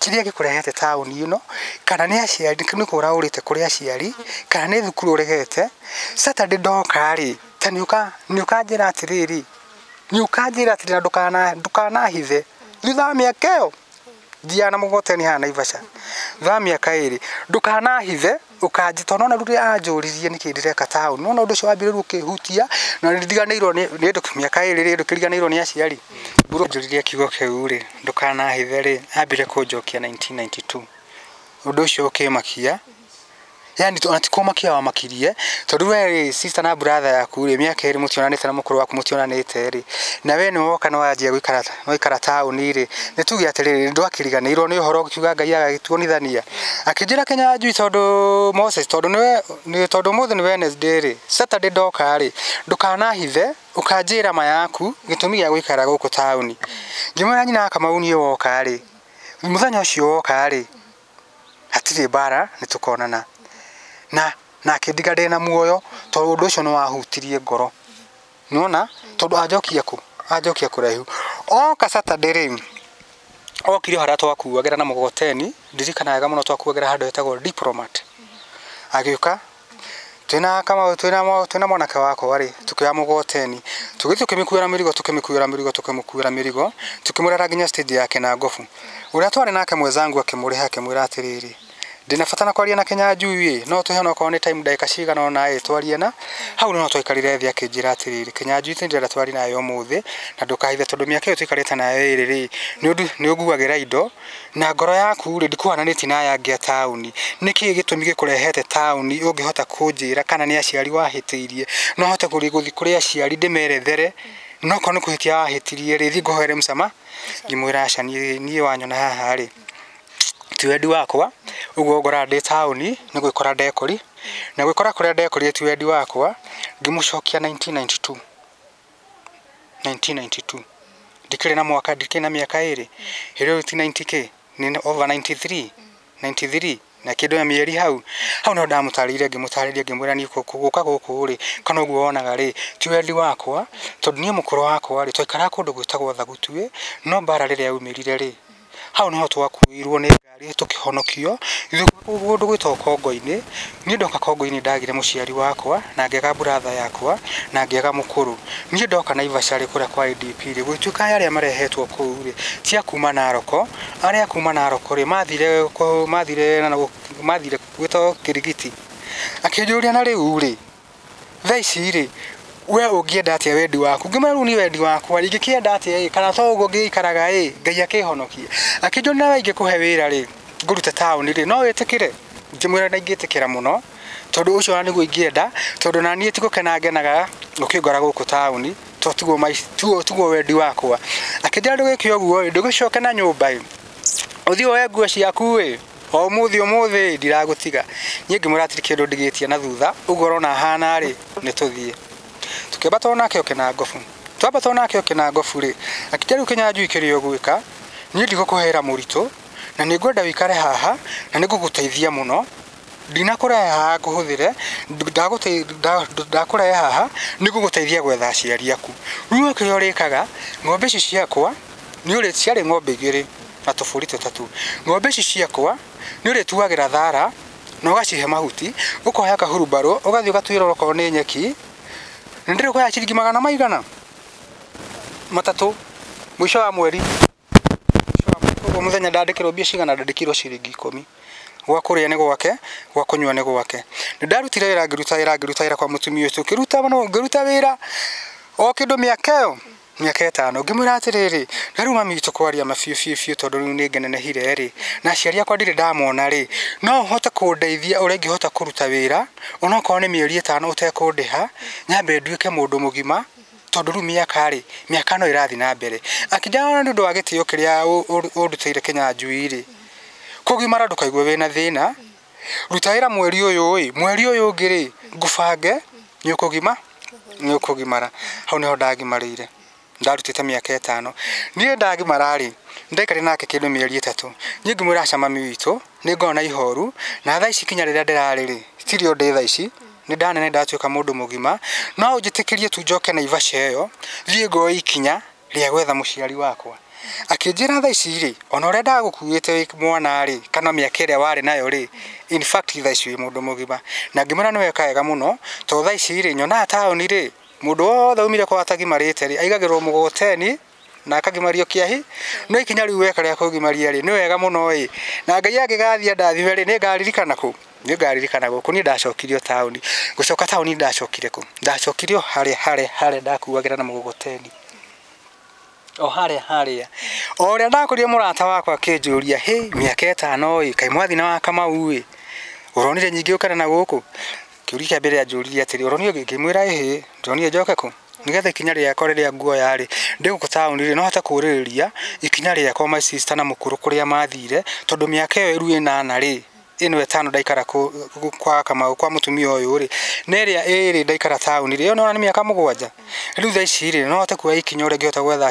kĩrĩa gĩkũrehete taũni ĩno kana nĩ aciari nĩ kũra ũrĩte kũrĩ aciari kana nĩ thukuru ũregete Saturday ndoka rĩ ta nĩ ũkanjĩra atĩrĩrĩ nĩ ũkanjĩra atĩrĩrĩ na ndũkanahithe thutha wa mĩaka ĩyo Thiaga na mũgogoteni haha Naivasha. Thutha wa mĩaka 2 ndũkanahithe ũkanji tondũ nona rĩrĩa anjũririe nĩkĩ ndĩreka taũni, nona ũndũ ũcio wambire rĩu ũkĩhutia na nĩndiganĩirwo nĩ mĩaka 2 rĩ, ndũkĩriganĩirwo nĩ aciari. Mburu anjũririe kiugo kĩu rĩ, ndũkanahithe rĩ, ambire kũnjokia 1992. Ũndũ ũcio ũkĩmakia, yani ona ti kũmakia wamakirie, tondũ we rĩ, sister na brother yaku rĩ, mĩaka 2 mũtionanĩte na mũkũrũ waku mũtionanĩte rĩ, na we nĩ woka nĩ wanjia gũikara waikara taũni rĩ, nĩ tuge atĩrĩrĩ, ndwakĩriganĩirwo nĩ ũhoro ũkiuga Ngai agagĩtuonithania. Akĩnjĩra Kĩnyanjui tondũ Moses, tondũ nĩwe tondũ ũmũthĩ nĩ Wednesday rĩ, Saturday ndoka rĩ, ndũkanahithe ũkanjĩra ma yaku gĩtũmi gĩa gũikara gũkũ taũni. Ngĩmwĩra nyina wa Kamau niĩ woka rĩ, mũthenya ũcio woka rĩ, hatirĩ mbara nĩ tũkonana. Na akĩndiga ndĩna muoyo tondũ ũndũ ũcio nĩ wahutirie ngoro. Nĩwona? Tondũ anjokia kũ? Anjokia kũraihu. Oka Saturday rĩ, okire harĩa twakuagĩra na mũgogoteni, ndirikanaga wega mũno twakuagĩra handũ hetagwo Diplomat. Agĩũka twĩna Kamau, twĩna mwanake wakwa rĩ, tũkĩoya mũgogoteni, tũgĩthiĩ tũkĩmĩkuĩra mĩrigo, tũkĩmĩkuĩra mĩrigo, tũkĩmũkuĩra mĩrigo, tũkĩmũrehera nginya stage ya Kĩnangobu. Ũrĩa twarĩ nake mwenzangu akĩmũrĩha akĩmwĩra atĩrĩrĩ, ndĩna bata na kwaria na Kĩnyanjui ĩ, no tũhe onokorwo nĩ time ndagĩka cigana ũna ĩ, twarie na hau no twaikarire thĩ akĩnjĩra atĩrĩrĩ, Kĩnyanjui nĩ ndĩrenda twarie nawe ũmũthĩ na ndũkahithe tondũ mĩaka ĩyo tũikarĩte nayo ĩrĩ rĩ, nĩ ũnguagĩra indo na ngoro yaku rĩ, ndĩkũhananĩtie na aya angĩ a taũni. Nĩkĩĩ gĩtũmi gĩkũrehete taũni ũngĩhota kũnjĩra kana nĩ aciari wahĩtĩirie, no hote gũthiĩ kũrĩ aciari ndĩmerethere, no korwo nĩ kũhĩtia wahĩtirie rĩ, thiĩ ngũhoere mũsamaha. Ngĩmwĩra aca, niĩ wanyona haha rĩ, ti wendi wakwa, ũguo ngora ndĩ taũni nĩ gwĩkora ndekori, na gwĩkora kũrĩa ndekorire ti wendi wakwa, ngĩmũcokia 1992. 1992. Ndikĩrĩ na mwaka, ndikĩrĩ na mĩaka 2. Hĩndĩ ĩyo ti 90k, nĩ over 93, 93 na kĩndũ ya mĩeri hau. Hau no ndamũtarĩirie, ngĩmũtarĩria ngĩmwĩra niĩ gũka gũkũ rĩ, kana ũguo wonaga rĩ, ti wendi wakwa, tondũ niĩ mũkũrũ wakwa rĩ, twaikaraga kũndũ gwĩtagwo Thagutuĩ, no mbara rĩrĩa yaumĩrire rĩ, hau niho twakuirwo nĩ ngari tũkĩhonokio kũndũ gwĩtagwo Kongo-inĩ. Niĩ ndoka Kongo-inĩ ndagire mũciari wakwa na ngĩaga brother yakwa na ngĩaga mũkũrũ. Niĩ ndoka Naivasha rĩ, kũrĩa kwa ADP rĩ, gũgĩtuĩka arĩa marehetwo kũu rĩ, ti a kuma Naroko, arĩa a kuma Naroko rĩ, mathire gwĩtagwo Kĩrigiti. Akĩnjũria na rĩu rĩ, thaa ici rĩ, we ũngĩenda atĩa wendi waku? Ngĩmwĩra rĩu niĩ wendi wakwa ingĩkĩenda atĩa ĩ, kana to ũguo ngĩikaraga ĩ, Ngai akĩhonokie. Akĩnjũria nawe ingĩkũhe wĩra rĩ, ngũrute taũni rĩ, no wĩtĩkĩre? Ngĩmwĩra na ingĩtĩkĩra mũno, tondũ ũcio ona nĩguo ingĩenda, tondũ na niĩ ti gũkena ngenaga ũkĩngora gũkũ taũni, to tiguo wendi wakwa. Akĩnjĩra ndũgĩke ũguo ĩ, ndũgĩcoke na nyũmba ĩ, ũthiĩ woe nguo ciaku ĩ, o ũmũthĩ ũmũthĩ ndiragũtiga. Niĩ ngĩmwĩra hatirĩ kĩndũ ndigĩtie na thutha, ũguo ũrona hana rĩ, nĩ tũthiĩ. Tũkĩambata nake o Kĩnangobu. Twambata nake o Kĩnangobu rĩ, akĩnjĩra rĩu Kĩnyanjui kĩrĩa ũgwĩka, niĩ ndigũkũhera mũritũ, na nĩ ngwenda wĩikare haha, na nĩ ngũgũteithia mũno. Ndinakũrehe haha ngũhũthĩre, ndakũrehe haha nĩ ngũgũteithia gwetha aciari aku. Rĩu kĩrĩa ũrĩkaga, ng'ombe ici ciakwa, ciarĩ ng'ombe 2 na tũbũri 3. Ng'ombe ici ciakwa nĩ ũrĩtuagĩra thara na ũgacihe mahuti, ũkoya kahurumbarũ, ũgathiĩ ũgatuĩra okorwo nĩ nyeki. Nĩ ndĩrĩkũheaga ciringi magana maigana 3 mũico wa mweri. Koguo mũthenya ndandĩkĩrwo mbia cigana, ndandĩkĩirwo ciringi 10. Gwa kũrĩa nĩ gwake, gwa kũnyua nĩ gwake. Nĩ ndarutire wĩra, ngĩruta wĩra, ngĩruta wĩra kwa mũtumia ũcio, ngĩruta wĩra o kĩndũ mĩaka ĩyo, mĩaka 5. Ngĩmwĩra atĩrĩrĩ, na rĩu mami witũ kwaria ma biũ biũ biũ, tondũ rĩu nĩ ngenenehire rĩ, na aciari akwa ndirĩ ndamona rĩ, no ũhote kũndeithia ũrĩa ingĩhota kũruta wĩra, onokorwo nĩ mĩeri 5 ũtekũndĩha, nyambe nduĩke mũndũ mũgima, tondũ rĩu mĩaka rĩ, mĩaka no ĩrathiĩ na mbere. Akĩnjĩra nĩ ũndũ wa gĩtĩo kĩrĩa ũndutĩire Kĩnyanjui rĩ, kũgimara ndũkaigue wĩna thĩna, ruta wĩra mweri ũyũ ĩ, mweri ũyũ ũngĩ rĩ, ngũbange nĩ ũkũgima, nĩ ũkũgimara. Hau nĩho ndagimarĩire. Ndarutĩte mĩaka 5. Niĩ ndagimara rĩ, ndaikarire nake kĩndũ mĩeri 3. Niĩ ngĩmwĩra aca mami witũ, nĩ ngoragwo na ihoru, na thaa ici kinya rĩrĩa ndĩrarĩ rĩ, tirĩ o ndĩ thaa ici, nĩ ndanene ndatuĩka mũndũ mũgima, no ũnjĩtĩkĩrie tu njoke Naivasha ĩyo, thiĩ ngoe ikinya rĩa gwetha mũciari wakwa. Akĩnjĩra thaa ici rĩ, ona ũrĩa ndagũkuĩte wĩ mwana rĩ, kana mĩaka ĩrĩa warĩ nayo rĩ, in fact thaa ici wĩ mũndũ mũgima. Na ngĩmwĩra nĩ weka wega mũno, tondũ thaa ici rĩ, nyonaga taũni rĩ, mũndũ wothe umire kwa atagimarĩte rĩ, aigagĩrwo mũgogoteni na akagimario kĩahi no ikinya rĩu weka rĩa kũgimaria rĩ nĩ wega mũno ĩ na Ngai angĩgathia ndathime rĩ nĩngaririkana kũ nĩngaririkana gũkũ. Niĩ ndacokirio taũni, gũcoka taũni ndacokire kũ, ndacokirio harĩa harĩa harĩa ndakuagĩra na mũgogoteni o harĩa harĩa o ũrĩa ndakũrire. Mũrata wakwa akĩnjũria, hĩ mĩaka 5 ĩ kaĩ mwathi na wa Kamau ĩ ũronire nyingĩ ũkana na gũkũ? Kĩũria kĩa mbere anjũririe atĩrĩ, ũronire? Ngĩmwĩra ĩhĩ, ndĩronire njoke kũ nĩgetha ikinya rĩakwa rĩrĩa nguoya rĩ ndĩ gũkũ taũni rĩ no hote kũũrĩrĩria ikinya rĩakwa my sister na mũkũrũ kũrĩa mathire, tondũ mĩaka ĩyo ĩru 8 rĩ ĩno 5 ndaikara kwa Kamau kwa mũtumia ũyũ rĩ na ĩrĩa 2 ndaikara taũni rĩ ĩyo nĩwona nĩ mĩaka 7. Rĩu thaa ici rĩ no hote kuoya ikinya ũrĩa ngĩhota gwetha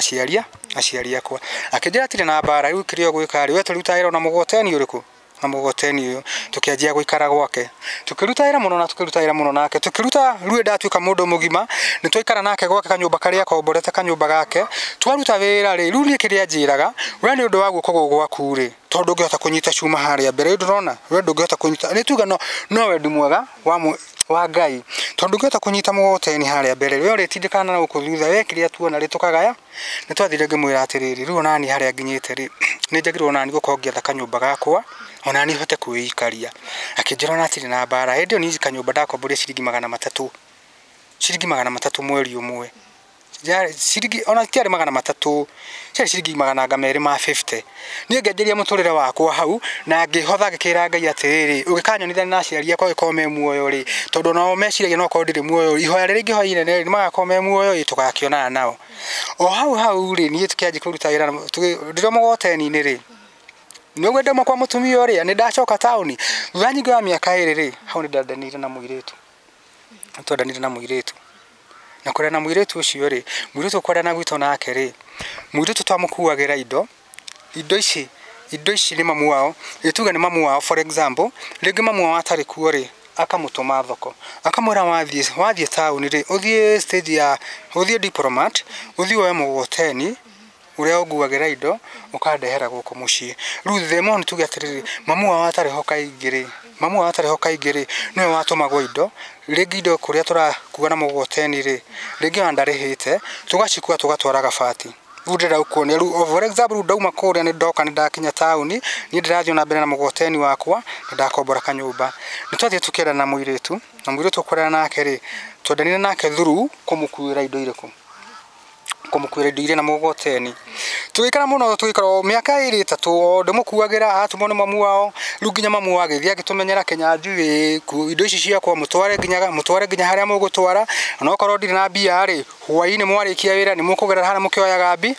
aciari akwa. Akĩnjĩra atirĩ na mbara, rĩu kĩrĩa ũgwĩka rĩ we tũruta wĩra na mũgogoteni ũrĩkũ na mũgogoteni ũyũ. Tũkĩanjia gũikara gwake, tũkĩruta wĩra mũno na tũkĩruta wĩra mũno nake, tũkĩruta rĩu ndatuĩka mũndũ mũgima, nĩ twaikara nake gwake kanyũmba karĩa akomborete kanyũmba gake, twaruta wĩra rĩ rĩu niĩ kĩrĩa anjĩraga we nĩ ũndũ wa guoko gũkũ gwaku rĩ tondũ ndũngĩhota kũnyita cuma harĩa mbere ndũrona we ndũngĩhota kũnyita nĩ tuga no wendi mwega wa Ngai tondũ ndũngĩhota kũnyita mũgogoteni harĩa mbere we ũrĩtindĩkana na gũkũ thutha we kĩrĩa tuona rĩ tũkagaya. Nĩ twathire ngĩmwĩra atĩrĩrĩ, rĩu onani harĩa nginyĩte rĩ nĩ njagĩrĩirwo onani gũkorwo ngĩetha kanyũmba gakwa onani hote kwĩikaria. Akĩnjĩra ona atirĩ na mbara. Hĩndĩ ĩyo niĩ kanyũmba ndakomborire ciringi 300, ciringi 300 mweri ũmwe, ciringi ona tiarĩ 300, ciarĩ ciringi 250. Niĩ ngĩanjĩria mũtũrĩre wakwa hau na ngĩhotha ngĩkĩra Ngai atĩrĩrĩ, ũgĩkanyonithania na aciari akwa angĩkorwo me muoyo rĩ tondũ nao meciragia no korwo ndirĩ muoyo ihoya rĩrĩa ingĩhoya inene rĩ nĩmagakorwo me muoyo ĩ tũgakĩonana nao. O hau hau rĩ niĩ tũkĩanjia kũruta wĩra ndĩrĩ mũgogoteni-inĩ rĩ nĩguo ndauma kwa mũtumia ũrĩa nĩ ndacoka taũni thutha nyingĩ wa mĩaka 2 rĩ hau nĩ ndandanĩire na mũirĩtu, nĩtwendanire na mũirĩtu na kũrĩa na mũirĩtu ũcio rĩ mũirĩtu kwendana gwitũ nake rĩ mũirĩtu twamũkuagĩra indo indo ici nĩ mamu wao ĩtuge nĩ mamu wao, for example rĩngĩ mamu wao atarĩ kuo rĩ akamũtũma thoko akamwĩra wathiĩ taũni rĩ ũthiĩ stage ya ũthiĩ Diplomat ũthiĩ woe mũgogoteni ũrĩa ũnguagĩra indo ũkandehera gũkũ mũciĩ. Rĩu themo nĩ tuge atĩrĩrĩ mamu wao atarĩ ho kaingĩ rĩ mamu wao atarĩ ho kaingĩ rĩ nĩwe watũmagwo indo rĩngĩ indo kũrĩa tũrakua na mũgogoteni rĩ rĩngĩ ona ndarĩhĩte tũgacikua tũgatwara gabati. Rĩu ndĩrenda gũkuonia rĩu for example rĩu ndauma kũrĩa nĩ ndoka nĩ ndakinya taũni niĩ ndĩrathiĩ na mbere na mũgogoteni wakwa nĩ ndakombora kanyũmba. Nĩ twathiĩ tũkĩendana na mũirĩtu na mũirĩtu kwendana nake rĩ twendanire nake through kũmũkuĩra indo irĩkũ kũmũkuĩra indo iria na mũgogoteni. Tũgĩikara mũno tũgĩikara o mĩaka 2 3 o ndĩmũkuagĩra atũmwo nĩ mamu wao rĩu nginya mamu wao agĩthiĩ agĩtũmenyera Kĩnyanjui indo ici ciakwa mũtware nginya harĩa mũgũtwara ona okorwo ndirĩ na mbia rĩ hwaĩ-inĩ mwarĩkia wĩra nĩ mũkũgerera harĩa mũkĩoyaga mbi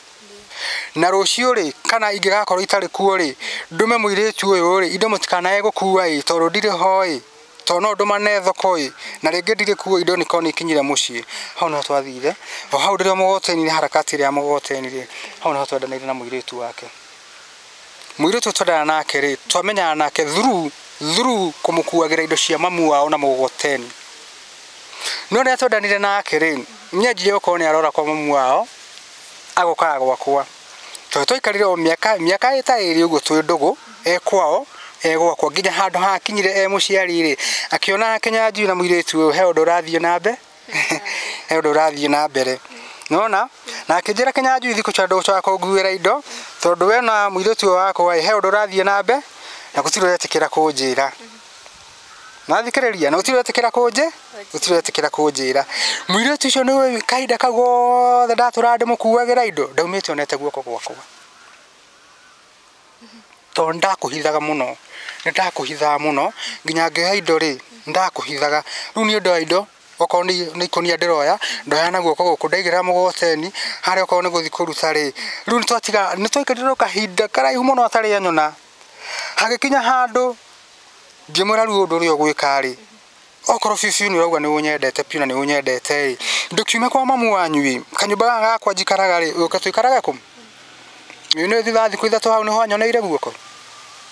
na rũciũ rĩ kana ingĩgakorwo itarĩ kuo rĩ ndume mũirĩtu ũyũ rĩ indo mũtikanae gũkua ĩ tondũ ndirĩ ho ĩ tondũ no ndũmane thoko ĩ na rĩngĩ ndirĩ kuo indo nĩkorwo nĩikinyire mũciĩ. Hau nĩho twathire o hau ndĩrĩ o mũgogoteni-inĩ harakati ĩrĩa ya mũgogoteni rĩ hau nĩho twendanĩire na mũirĩtu wake. Mũirĩtu twendana nake rĩ twamenyana nake through kũmũkuagĩra indo cia mamu wao na mũgogoteni. No rĩrĩa twendanire nake rĩ niĩ anjirie gũkorwo nĩ arora kwa mamu wao agokaga gwakwa tondũ twaikarire o mĩaka ta 2 ũguo twĩ ndũgũ e kwao e gwakwa nginya handũ hakinyire e mũciari rĩ akĩona Kĩnyanjui na mũirĩtu ũyũ he ũndũ ũrathiĩ na mbere he ũndũ ũrathiĩ na mbere nona na akĩnjĩra Kĩnyanjui thikũ cia ndũgũcoka kũnguĩra indo tondũ we na mũirĩtu ũyũ wakwa he ũndũ ũrathiĩ na mbere na gũtirĩ ũretĩkĩra kũnjĩra nathikĩrĩria na gũtirĩ ũretĩkĩra gũtirĩ ũretĩkĩra kũnjĩra. Mũirĩtu ũcio nĩwe kahinda kau gothe ndatũraga ndĩmũkuagĩra indo ndaumĩte onete guoko gwakwa tondũ ndakũhithaga mũno nĩ ndakũhithaga mũno nginya ngĩoya indo rĩ ndakũhithaga rĩu niĩ ndoya indo okorwo nĩ ikũnia ndĩroya ndoya na guoko gũkũ ndaigĩrĩra mũgogoteni harĩa okorwo nĩ gũthiĩ kũruta rĩ rĩu nĩ twaikarire kahinda karaihu mũno atarĩ anyona. Hagĩkinya handũ ngĩmwĩra rĩu ũndũ ũrĩa ũgwĩka rĩ okorwo biũ biũ nĩ ũrauga nĩ ũnyendete biũ na nĩ ũnyendete rĩ ndũkiume kwa mamu wanyu ĩ kanyũmba gaka gakwa njikaraga rĩ ũke tũikarage kũ nĩ thutha wa thikũ 3 hau nĩho anyoneire guoko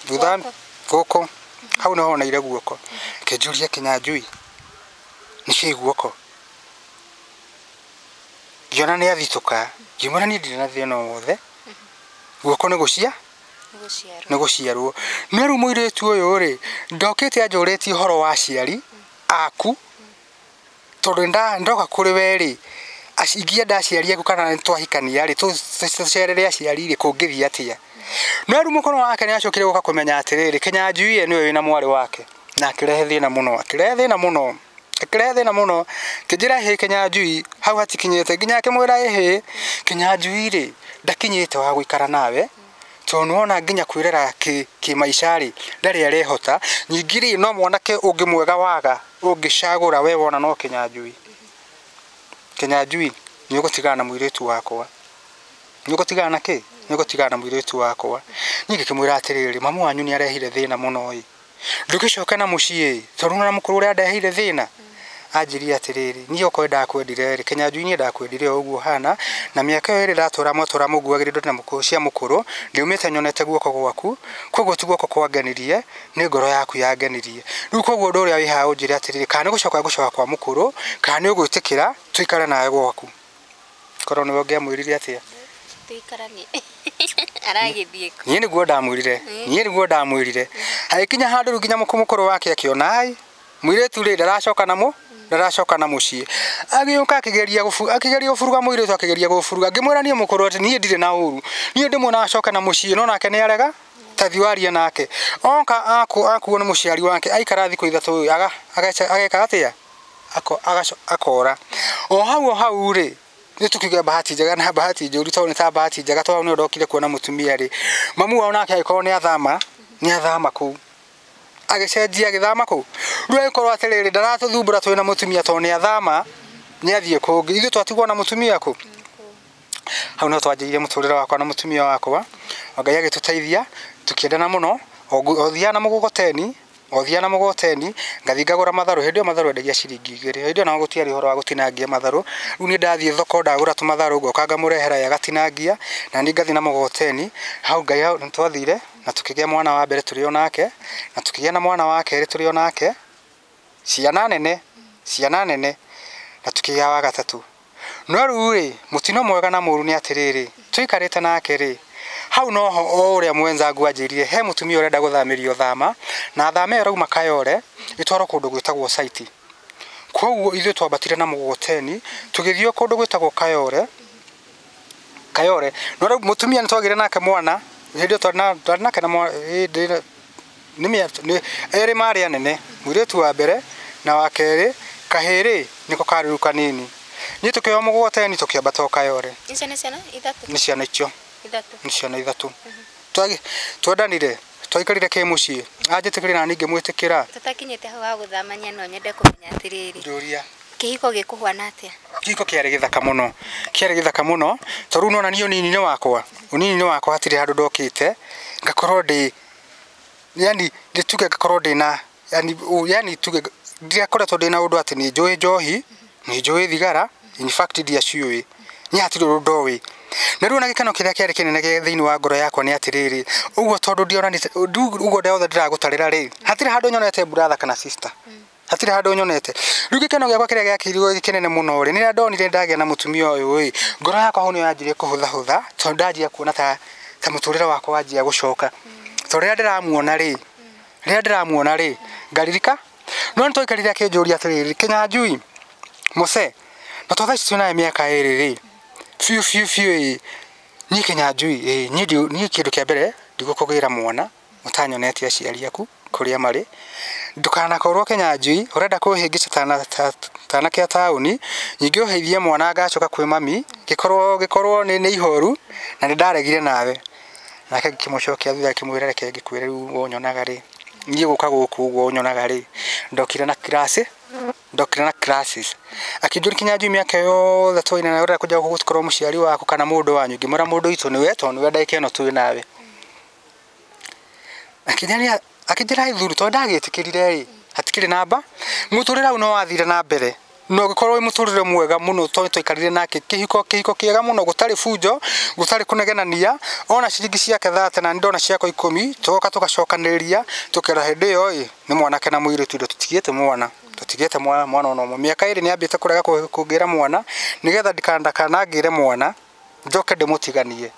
thutha gũkũ hau nĩho oneire guoko akĩnjũria Kĩnyanjui nĩkĩĩ guoko ngĩona nĩ athitũka ngĩmwĩra niĩ ndirĩ na thĩna o wothe guoko nĩ gũcia nĩ gũciarwo. No rĩu mũirĩtu ũyũ rĩ ndokĩte anjũrĩtie ũhoro wa aciari aku tondũ ndoka kũrĩ we rĩ Ingĩenda aciari aku kana nĩtwahikania rĩ, tũcerere aciari rĩ, kũngĩthiĩ atĩa? No rĩu mũkũrũ wake nĩ acokire gũka kũmenya atĩrĩrĩ, Kĩnyanjui ye nĩwe wĩna mwarĩ wake. Na akĩrehe thĩna mũno, akĩrehe thĩna mũno, akĩrehe thĩna mũno. Kĩnjĩra hĩ Kĩnyanjui hau hatikinyĩte, nginya akĩmwĩra ĩhĩ Kĩnyanjui rĩ ndakinyĩte wa gũikara nawe, tondũ nĩwona nginya kwĩrera kĩmaica rĩ ndarĩ arehota. Ningĩ rĩ no mwanake ũngĩ mwega waga ũngĩcagũra we wona no Kĩnyanjui. Kĩnyanjui nĩ ũgũtigana na mũirĩtu wakwa. Nĩ ũgũtigana na kĩ? Nĩ ũgũtigana na mũirĩtu wakwa. Niĩ ngĩkĩmwĩra atĩrĩrĩ, mamu wanyu nĩ arehire thĩna mũno ĩ. Ndũgĩcoke na mũciĩ, tondũ nĩwona mũkũrũ ũrĩa andeheire thĩna. Anjĩrire atĩrĩrĩ, niĩ okorwo ndakwendire rĩ, Kĩnyanjui niĩ ndakwendire o ũguo ũhana, na mĩaka ĩyo ĩrĩ ndatũra mwatũra mũnguagĩra indo na cia mũkũrũ, ndiumĩte nyonete guoko gwaku, koguo ti guoko kwangenirie, nĩ ngoro yaku yangenirie. Rĩu koguo ũndũ ũrĩa wĩ haha ũnjĩre atĩrĩrĩ, kana nĩ gũcoka ngũcoka kwa mũkũrũ, kana nĩ ũgwĩtĩkĩra tũikare nawe gwaku. Korwo nĩwe ũngĩamwĩrire atĩa?
Tũikaranie. Aragĩthiĩ kũ?
Niĩ nĩguo ndamwĩrire. Niĩ nĩguo ndamwĩrire. Hagĩkinya handũ rĩu nginya mũkũrũ wake akĩona ai, mũirĩtu rĩ ndaracoka na ndaracoka na mũciĩ. Agĩũka akĩgeria akĩgeria gũburuga mũirĩtu, akĩgeria gũburuga. Ngĩmwĩra niĩ mũkũrũ atĩ niĩ ndirĩ na ũru. Niĩ ndĩmuona acoke na mũciĩ, no nake nĩ arega, ta thiĩ warie nake. Oka akuo nĩ mũciari wake, aikara thikũ ithatũ ageka atĩa? Akora. O hau rĩ, nĩ tũkiuge bahati njega na bahati njũru, tondũ nĩ ta bahati njega tondũ nĩ ndokire kuona mũtumia rĩ. Mamu wao nake agĩkorwo nĩ athama kũu. Agĩcenjia agĩthama kũu. Rĩu agĩkorwo atĩrĩrĩ, ndaratũthumbũra twĩna mũtumia tondũ nĩ athama, nĩ athiĩ kũngĩ. Ithuĩ twatigwo na mũtumia kũ? Hau no twanjĩrĩirie mũtũrĩre wakwa na mũtumia wakwa. Ngai agĩtũteithia, tũkĩendana mũno. O thiaga na mũgogoteni, o thiaga na mũgogoteni, ngathiĩ ngagũra matharũ. Hĩndĩ ĩyo matharũ endagia ciringi 2. Hĩndĩ ĩyo no gũtiarĩ ũhoro wa gũtinangia matharũ. Rĩu niĩ ndathiĩ thoko ndagũra tũmatharũ, ngoka ngamũrehera ye agatinangia, na niĩ ngathiĩ na mũgogoteni. Hau Ngai hau nĩtwathire na tũkĩgĩa mwana wa mbere tũrĩ o nake, na tũkĩgĩa na mwana wa kerĩ tũrĩ o nake. Ciana nene, ciana nene, na tũkĩgĩa wa gatatũ. No rĩu rĩ, mũtino mwega na mũũru nĩ atĩrĩrĩ, tũikarĩte nake rĩ, hau noho o ũrĩa mwenzangu anjĩrire, he mũtumia ũrenda gũthamĩrio thama, na thama ĩyo ĩrauma Kayole, ĩtwarwo kũndũ gwĩtagwo Saiti. Koguo ithuĩ twambatire na mũgogoteni, tũgĩthiĩ kũndũ gwĩtagwo Kayole. Kayole. No rĩu mũtumia nĩtwagĩire nake mwana, hĩndĩ ĩyo twarĩ nake na hĩndĩ nĩ erĩ marĩ anene, mũirĩtu wa mbere na wa kerĩ, kahĩĩ rĩ nĩko karĩ rĩu kanini. Niĩ tũkĩoya mũgogoteni tũkĩambata o Kayole.
Icio nĩ ciana ithatũ?
Nĩ ciana icio.
Ithatũ.
Nĩ ciana ithatũ. Twendanire, twaikarire kĩmũciĩ. Anjĩtĩkĩrire na niĩ ngĩmwĩtĩkĩra.
Tũtakinyĩte hau ha gũthamania no nyende kũmenya atĩrĩrĩ.
Njũria.
Kĩhiko gĩkũhuana atĩa?
Kĩhiko kĩarĩ gĩthaka mũno. Kĩarĩ gĩthaka mũno, tondũ rĩu nĩwona niĩ ũnini-inĩ wakwa. Ũnini-inĩ wakwa hatirĩ handũ ndokĩte, ngakorwo ndĩ, yani tuge ngakorwo ndĩna, yani yani tuge ndiakoretwo ndĩna ũndũ atĩ nĩ njũĩ njohi, nĩ njũĩ thigara, in fact ndiaciũĩ. Niĩ hatirĩ ũndũ ndoĩ. Na rĩu ona gĩkeno kĩrĩa kĩarĩ kĩnene thĩinĩ wa ngoro yakwa nĩ atĩrĩrĩ, ũguo tondũ ndionanĩte, ũguo ndothe ndĩragũtarĩra rĩ, hatirĩ handũ nyonete brother kana sister. Hatirĩ handũ nyonete. Rĩu gĩkeno gĩakwa kĩrĩa gĩakĩirwo gĩ kĩnene mũno rĩ, nĩ rĩrĩa ndonire ndagĩa na mũtumia ũyũ ĩ, ngoro yakwa hau nĩyo yanjirie kũhũthahũtha, tondũ ndanjia kuona ta mũtũrĩre wakwa wanjia gũcoka. Tondũ rĩrĩa ndĩramuona rĩ, rĩrĩa ndĩramuona rĩ, ngaririka. No nĩ twaikarire akĩnjũria atĩrĩrĩ, Kĩnyanjui, Mose, na to thaa ici twĩnawe mĩaka ĩrĩ rĩ, biũ biũ biũ ĩ, niĩ Kĩnyanjui ĩ, niĩ kĩndũ kĩa mbere ndigũkũgĩra mwana ũtanyonete aciari aku kũrĩa marĩ. Ndũkanakorwo Kĩnyanjui ũrenda kũhĩngĩca ta anake a taũni, ningĩ ũheithie mwana ngacoka kwĩ mami, gĩkorwo nĩ ihoru na nĩ ndaregire nawe. Nake ngĩkĩmũcokia thutha ngĩmwĩra reke ngĩkwĩre rĩu ũnyonaga rĩ, niĩ gũka gũkũ ũguo ũnyonaga rĩ, ndokire na class, ndokire na classes. Akĩnjũria Kĩnyanjui mĩaka yothe twaina nawe ũrenda kũnja gũkorwo mũciari waku kana mũndũ wanyu. Ngĩmwĩra mũndũ witũ nĩwe tondũ nĩwe ndagĩka ĩno twĩ nawe. Akĩnjĩra ithuru tondũ ndagĩtĩkĩrire rĩ, hatikĩrĩ namba. Mũtũrĩre hau no wathire na mbere. No ũgĩkorwo wĩ mũtũrĩre mwega mũno tondũ twaikarire nake kĩhiko kĩega mũno, gũtarĩ bunjo, gũtarĩ kũnegenania. Ona ciringi ciake 30 na ndona ciakwa 10, tũgoka tũgacokanĩrĩria, tũkera hĩndĩ ĩyo ĩ, nĩ mwanake na mũirĩtu indo tũtigĩte mwana. Tũtigĩte mwana ona ũmwe. Mĩaka ĩrĩ nĩambĩte kũrega kũngĩra mwana, nĩgetha ndakanangĩre mwana, njoke ndĩmũtiganie.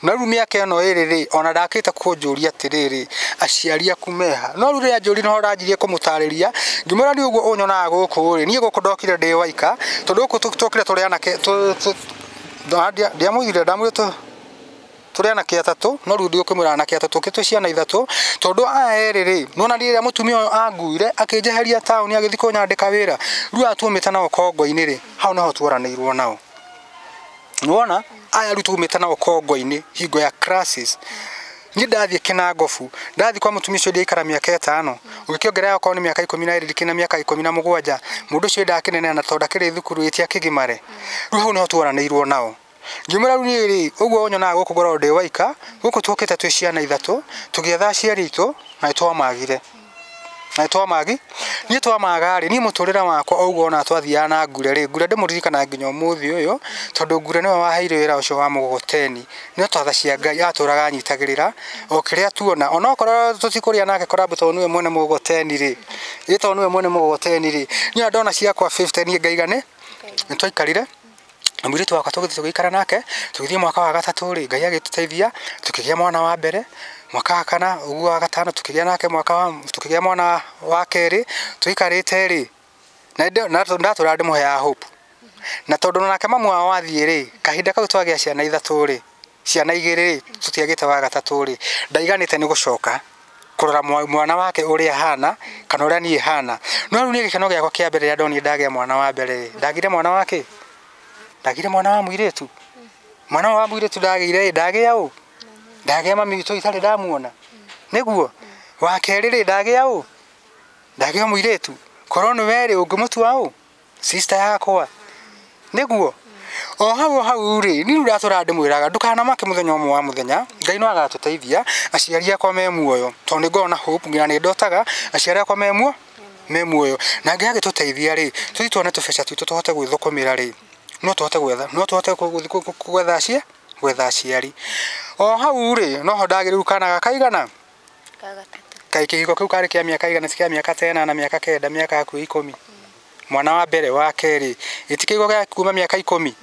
Na rĩu mĩaka ĩno ĩrĩ rĩ, ona ndakĩte kũnjũria atĩrĩrĩ, aciari aku meha. No rĩu rĩrĩa anjũririe no ndanjirie kũmũtarĩria, ngĩmwĩra niĩ ũguo ũnyonaga gũkũ rĩ, niĩ gũkũ ndokire ndĩ waika, tondũ gũkũ tũkire tũrĩ anake, ndiamwĩrire, ndamwĩrire tũrĩ anake atatũ, no rĩu ndigũkĩmwĩra anake atatũ, ũkĩ twĩ ciana ithatũ, tondũ aya erĩ rĩ, nĩwona rĩrĩa mũtumia ũyũ anguire, akĩnjeheria taũni agĩthiĩ kũnyandĩka wĩra, rĩu aya tuumĩte nao kongo-inĩ rĩ, hau nĩho tuoranĩirwo nao. Nĩwona aya rĩu tuumĩte nao kongo-inĩ hingo ya crisis. Niĩ ndathiĩ Kĩnangobu, ndathiĩ kwa mũtumia ũcio ndiaikara mĩaka 5, ũgĩkĩongerera okorwo nĩ mĩaka 12 ndikĩrĩ na mĩaka 17, mũndũ ũcio ndakĩneneha na tondũ ndakĩrĩ thukuru ĩtia kĩgimare. Rĩu hau nĩho tuoranĩirwo nao. Ngĩmwĩra rĩu niĩ rĩ, ũguo ũnyonaga gũkũ ngoragwo ndĩ waika, gũkũ tuokĩte twĩ ciana ithatũ, tũgĩetha aciari aitũ na nĩtwamagire. Na nĩtwamagi? Niĩ twamaga rĩ, niĩ mũtũrĩre wakwa o ũguo ona twathiaga na Ngure rĩ, Ngure ndĩmũririkanaga nginya ũmũthĩ ũyũ, tondũ Ngure nĩwe waheire wĩra ũcio wa mũgogoteni. No ta tha cia Ngai atũraga anyitagĩrĩra o kĩrĩa tuona, onokorwo tũtikũrĩa nake korambu tondũ nĩwe mwene mũgogoteni rĩ, ĩ tondũ nĩwe mwene mũgogoteni rĩ, niĩ ndona ciakwa 50 niĩ ngaiga nĩ nĩtwaikarire. Na mũirĩtu wakwa tũgĩthiĩ tũgĩikara nake, tũgĩthiĩ mwaka wa gatatũ rĩ, Ngai agĩtũteithia, tũkĩgĩa mwana wa mbere, mwaka wa kana, ũguo wa gatano tũkĩgĩa nake mwaka wa, tũkĩgĩa mwana wa kerĩ, tũikarĩte rĩ, na ndatũraga ndĩmũheaga hope. Na tondũ nake mamu wao wathiĩ rĩ, kahinda kau twagĩa ciana ithatũ rĩ, ciana igĩrĩ rĩ, tũtiagĩte wa gatatũ rĩ, ndaiganĩte nĩ gũcoka kũrora mwana wake ũrĩa ahana kana ũrĩa niĩ hana. No rĩu niĩ gĩkeno gĩakwa kĩa mbere rĩrĩa ndonire ndagĩa mwana wa mbere rĩ, ndagĩire mwana wake? Ndagĩire mwana wa mũirĩtu. Mwana wa mũirĩtu ndagĩire ndagĩa ũ? Ndagĩa mami witũ itarĩ ndamuona. Nĩguo? Wa kerĩ rĩ, ndagĩa ũ? Ndagĩa mũirĩtu. Korwo nĩ we rĩ, ũngĩmũtua ũ? Sister yakwa. Nĩguo? O hau rĩ, niĩ rĩu ndatũraga ndĩmwĩraga ndũkanamake mũthenya ũmwe wa mũthenya, Ngai no agatũteithia, aciari akwa me muoyo, tondũ nĩ ngoragwo na hope nginya nĩ ndotaga aciari akwa me muoyo. Na Ngai agĩtũteithia rĩ, tũthiĩ tuone tũbeca twitũ tũhote gwĩthũkũmĩra rĩ, no tũhote gwetha, no tũhote gwetha gwetha aciari. O hau rĩ, noho ndagĩrĩru kana gakaigana? Kaĩ kĩhiko kĩu karĩ kĩa mĩaka igana, ti kĩa mĩaka 8 na mĩaka 9, mĩaka hakuhĩ 10. Mwana wa mbere wa kerĩ, gĩti kĩhiko gĩa kuma mĩaka 10.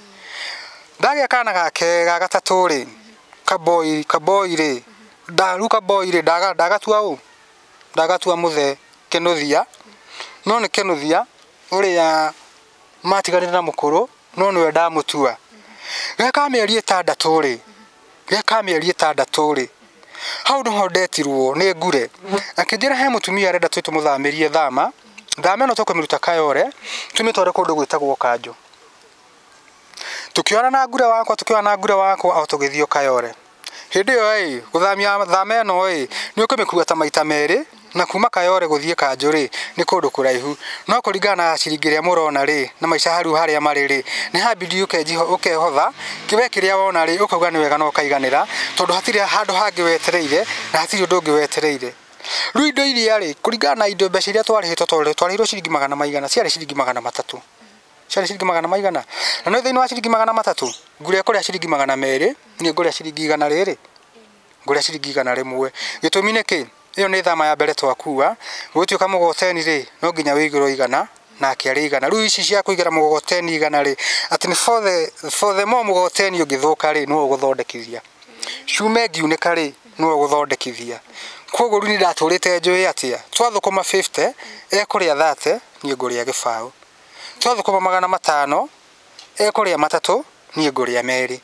Ndagĩa kana gake ga gatatũ rĩ, kaboi rĩ, rĩu kaboi rĩ, ndagatua ũ? Ndagatua mũthee Kĩnũthia, no nĩ Kĩnũthia ũrĩa matiganire na mũkũrũ, no nĩwe ndamũtua. Geka mĩeri 6 rĩ, geka mĩeri 6 rĩ, hau nĩho ndetirwo nĩ Ngure. Akĩnjĩra he mũtumia arenda twĩ tũmũthamĩrie thama, thama ĩno tũkũmĩruta Kayore, tũmĩtware kũndũ gwĩtagwo Kanjũ. Tũkĩoana na Ngure wakwa, tũkĩoana na Ngure wakwa o tũgĩthiĩ Kayore. Hĩndĩ ĩyo ĩ, gũthamia thama ĩno ĩ, nĩ ũkũmĩkua ta maita merĩ, na kuma Kayore gũthiĩ Kanjũ rĩ, nĩ kũndũ kũraihu. No kũringana na ciringi ĩrĩa mũrona rĩ, na maica hau harĩa marĩ rĩ, nĩ hambidi ũkehotha, we kĩrĩa wona rĩ, ũkauga nĩ wega na ũkaiganĩra, tondũ hatirĩ handũ hangĩ wetereire, na hatirĩ ũndũ ũngĩ wetereire. Rĩu indo iria rĩ, kũringana na indo mbeca iria twarĩhĩtwo, twarĩhirwo ciringi magana maigana, ciarĩ ciringi 300. Ciarĩ ciringi magana maigana. Na no thĩinĩ wa ciringi 300, Ngure ekũrĩa ciringi 200, niĩ ngũrĩa ciringi 100 rĩrĩ, ngũrĩa ciringi 101. Gĩtũmi nĩ kĩ? Ĩyo nĩ thama ya mbere twakua, gũtuĩka mũgogoteni rĩ, no nginya wĩigĩrwo 100, nake arĩ 100. Rĩu ici cia kũigĩra mũgogoteni 100 rĩ, atĩ nĩ for the more mũgogoteni ũngĩthũka rĩ, nĩwe ũgũthondekithia. Cuma ĩngiunĩka rĩ, nĩwe ũgũthondekithia. Koguo rĩu niĩ ndatũrĩte njũĩ atĩa, twathũkũma 50, ekũrĩa 30, niĩ ngũrĩa gĩbaũ. Twathũkũma 500, ekũrĩa 3, niĩ ngũrĩa 2.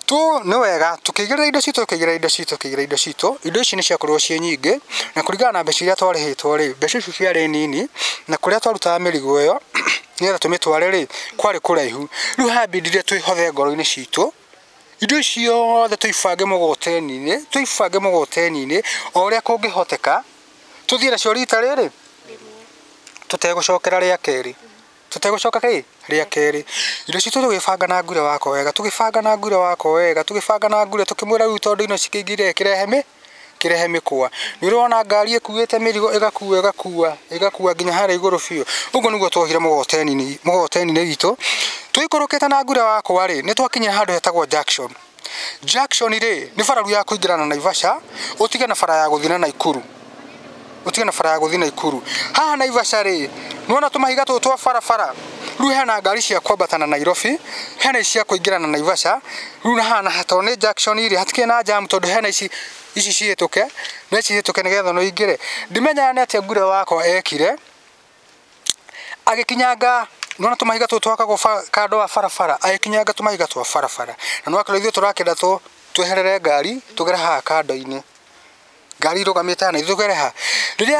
Tu nĩ wega tũkĩigĩrĩra indo citũ, tũkĩigĩrĩra indo citũ, tũkĩigĩrĩra indo citũ, indo ici nĩ ciakorirwo ciĩ nyingĩ, na kũringana na mbeca iria twarĩhĩtwo rĩ, mbeca icio ciarĩ nini, na kũrĩa twarutaga mĩrigo ĩyo, nĩgetha tũmĩtware rĩ, kwarĩ kũraihu. Rĩu hambindire twĩhothe ngoro-inĩ citũ, indo ciothe tũibange mũgogoteni-inĩ, tũibange mũgogoteni-inĩ, o ũrĩa kũngĩhoteka, tũthiĩ nacio rita rĩrĩ, tũtegũcokera rĩa kerĩ. Tũtegũcoka kĩ? Rĩa kerĩ. Indo citũ tũgĩbanga na Ngure wakwa wega, tũgĩbanga na Ngure wakwa wega, tũgĩbanga na Ngure, tũkĩmwĩra rĩu tondũ ino cikĩingĩrire kĩrehe mĩkwa. Nĩ ũrona ngari ĩkuĩte mĩrigo ĩgakua ĩgakua ĩgakua nginya harĩa igũrũ biũ. Ũguo nĩguo tuohire mũgogoteni-inĩ witũ. Tũikũrũkĩte na Ngure wakwa rĩ, nĩ twakinyire handũ hetagwo Junction. Junction rĩ, nĩ bararu ya kũingĩrana Naivasha, ũtige na bara ya gũthiĩ na Naikuru. Ũtige na bara ya gũthiĩ Naikuru. Haha Naivasha rĩ, nĩwona tũmahiga tũtũ twa barabara. Rĩu hena ngari cia kwambatana na Nairobi, hena ici cia kũingĩra na Naivasha, rĩu na hana tondũ nĩ junction rĩ, hatikĩrĩ na jam tondũ hena ici ici cihĩtũke na ici cihĩtũke nĩgetha no ingĩre. Ndimenyaga nĩ atĩa ngure wakwa ekire, agĩkinyanga nĩwona tũmahiga tũtũ twakagwo kando wa barabara, agĩkinyanga tũmahiga twa barabara. Na nĩwakorwo ithuĩ tũrakĩenda tweherere ngari tũgere haha kando-inĩ. Ngari irũgamĩte haha na ithuĩ tũgere haha. Rĩrĩa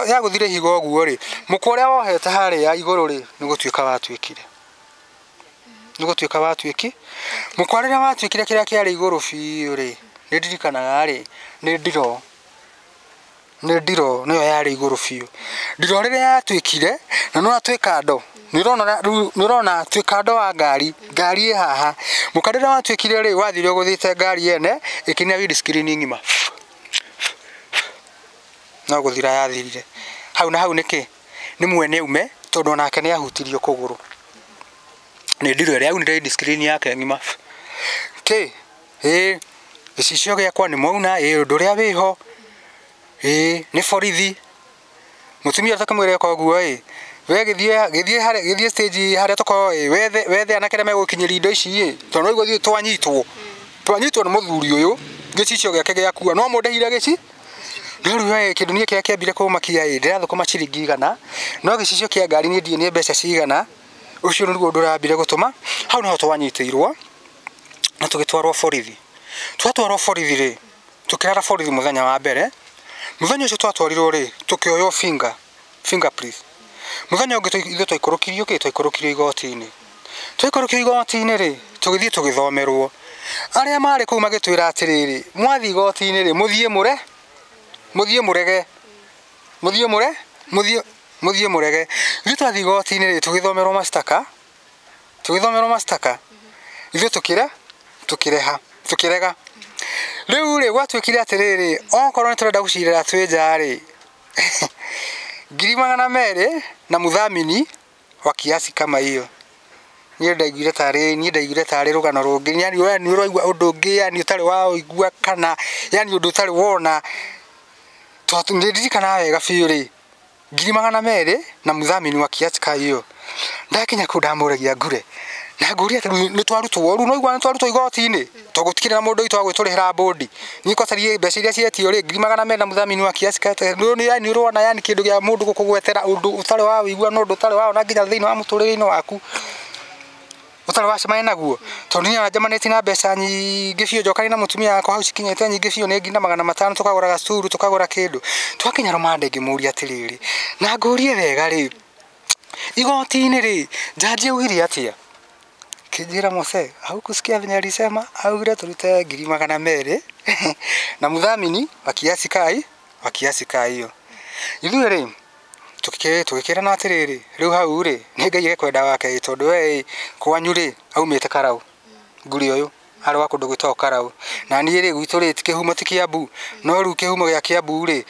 yagũthire ihiga ũguo rĩ, mũkwa ũrĩa wohete harĩa igũrũ rĩ, nĩ gũtuĩka watuĩkire. Nĩ gũtuĩka watuĩki. Mũkwa rĩrĩa watuĩkire kĩrĩa kĩarĩ igũrũ biũ rĩ, nĩ ndirikanaga rĩ, nĩ ndiro. Nĩ ndiro nĩyo yarĩ igũrũ biũ. Ndiro rĩrĩa yatuĩkire, na nĩwona twĩ kando. Nĩ ũrona twĩ kando wa ngari, ngari ĩ haha. Mũkwa rĩrĩa watuĩkire rĩ, wathire ũgũthĩte ngari ene, ĩkĩnia windscreen ng'ima. No gũthira yathirire. Hau na hau nĩkĩ? Nĩ mwene ume, tondũ onake nĩ ahutirio kũgũrũ. Nĩ ndiro ĩrĩa yaunire windscreen yake ng'ima. Kĩ? Ĩĩ, gĩcicio gĩakwa nĩ mwauna, ĩĩ ũndũ ũrĩa wĩho. Ĩĩ, nĩ borithi. Mũtumia ũtakĩmwĩra eka ũguo ĩ, we gĩthiĩ gĩthiĩ stage harĩa tũkorwo ĩ, wethe anake arĩa megũkinyĩria indo ici ĩ, tondũ no ithuĩ twanyitwo. Twanyitwo nĩ mũthuri ũyũ, gĩcicio gĩake gĩakua, no mũndĩhire gĩci? No rĩu we kĩndũ niĩ kĩrĩa kĩambire kũmakia ĩ, ndĩrathũkũma ciringi igana, no gĩcicio kĩa ngari niĩ ndiũĩ nĩ mbeca cigana, ũcio nĩguo ũndũ ũrambire gũtũma, hau nĩho twanyitĩirwo, na tũgĩtwarwo borithi. Twatwarwo borithi rĩ, tũkĩrara borithi mũthenya wa mbere, mũthenya ũcio twatwarirwo rĩ, tũkĩoywo fingerprint. Mũthenya ũngĩ ithuĩ twaikũrũkirio kĩ, twaikũrũkirio igoti-inĩ. Twaikũrũkio igoti-inĩ rĩ, tũgĩthiĩ tũgĩthomerwo. Arĩa marĩ kũu magĩtwĩra atĩrĩrĩ, mwathiĩ igoti-inĩ rĩ, mũthiĩ mũre, mũthiĩ mũrege. Mũthiĩ mũre, mũthiĩ mũrege. Ithuĩ twathiĩ igoti-inĩ rĩ, tũgĩthomerwo mashtaka, tũgĩthomerwo mashtaka. Ithuĩ tũkĩreha, tũkĩrega. Rĩu rĩ, gwatuĩkire atĩrĩrĩ, okorwo nĩ tũrenda gũcirĩra twĩ nja rĩ, 200,000 na mũthamini wa kiasi kama hiyo. Niĩ ndaiguire tarĩ rũgano rũngĩ, yani we nĩ ũraigua ũndũ ũngĩ, yani ũtarĩ waũigua kana yani ũndũ ũtarĩ wona. Nĩ ndirikanaga wega biũ rĩ, 200,000 na mũthamini wa kiasi ka hiyo. Ndakinya kũu ndamũragia ngure, na ngũria atĩ nĩ twarutwo rĩu, no igua nĩ twarutwo igoti-inĩ, tondũ gũtikĩrĩ na mũndũ witũ wa gwĩtũrĩhĩra bũndi. Niĩ kwacaria mbeca iria cietio rĩ, 200,000 na mũthamini wa kiasi ka yani ũrona yani kĩndũ gĩa mũndũ gũkũgwetera ũndũ ũtarĩ waũigua na ũndũ ũtarĩ waona nginya thĩinĩ wa mũtũrĩre-inĩ waku. Ũtarĩ wacemania naguo. Tondũ niĩ njemanĩtie na mbeca nyingĩ biũ, njokanie na mũtumia wakwa hau cikinyĩte nyingĩ biũ nĩ 500,000 tũkagũra gacuru, tũkagũra kĩndũ. Twakinya rũmande ngĩmũria atĩrĩrĩ, na ngũrie wega rĩ, igoti-inĩ rĩ, jaji augire atĩa? Kĩnjĩra Mose, haukusikia venye alisema, augire tũrute 200,000 na mũthamini wa kiasi kai, wa kiasi ka hiyo. Ithuĩ rĩ, tũgĩkĩrana atĩrĩrĩ, rĩu hau rĩ, nĩ Ngai ekwenda wake tondũ we kwanyu rĩ, aumĩte Karau. Nguri ũyũ arĩ wa kũndũ gwĩtagwo Karau. Na niĩ rĩ, gwitũ rĩ, kĩhumo ti Kiambu, no rĩu kĩhumo gĩa Kiambu rĩ,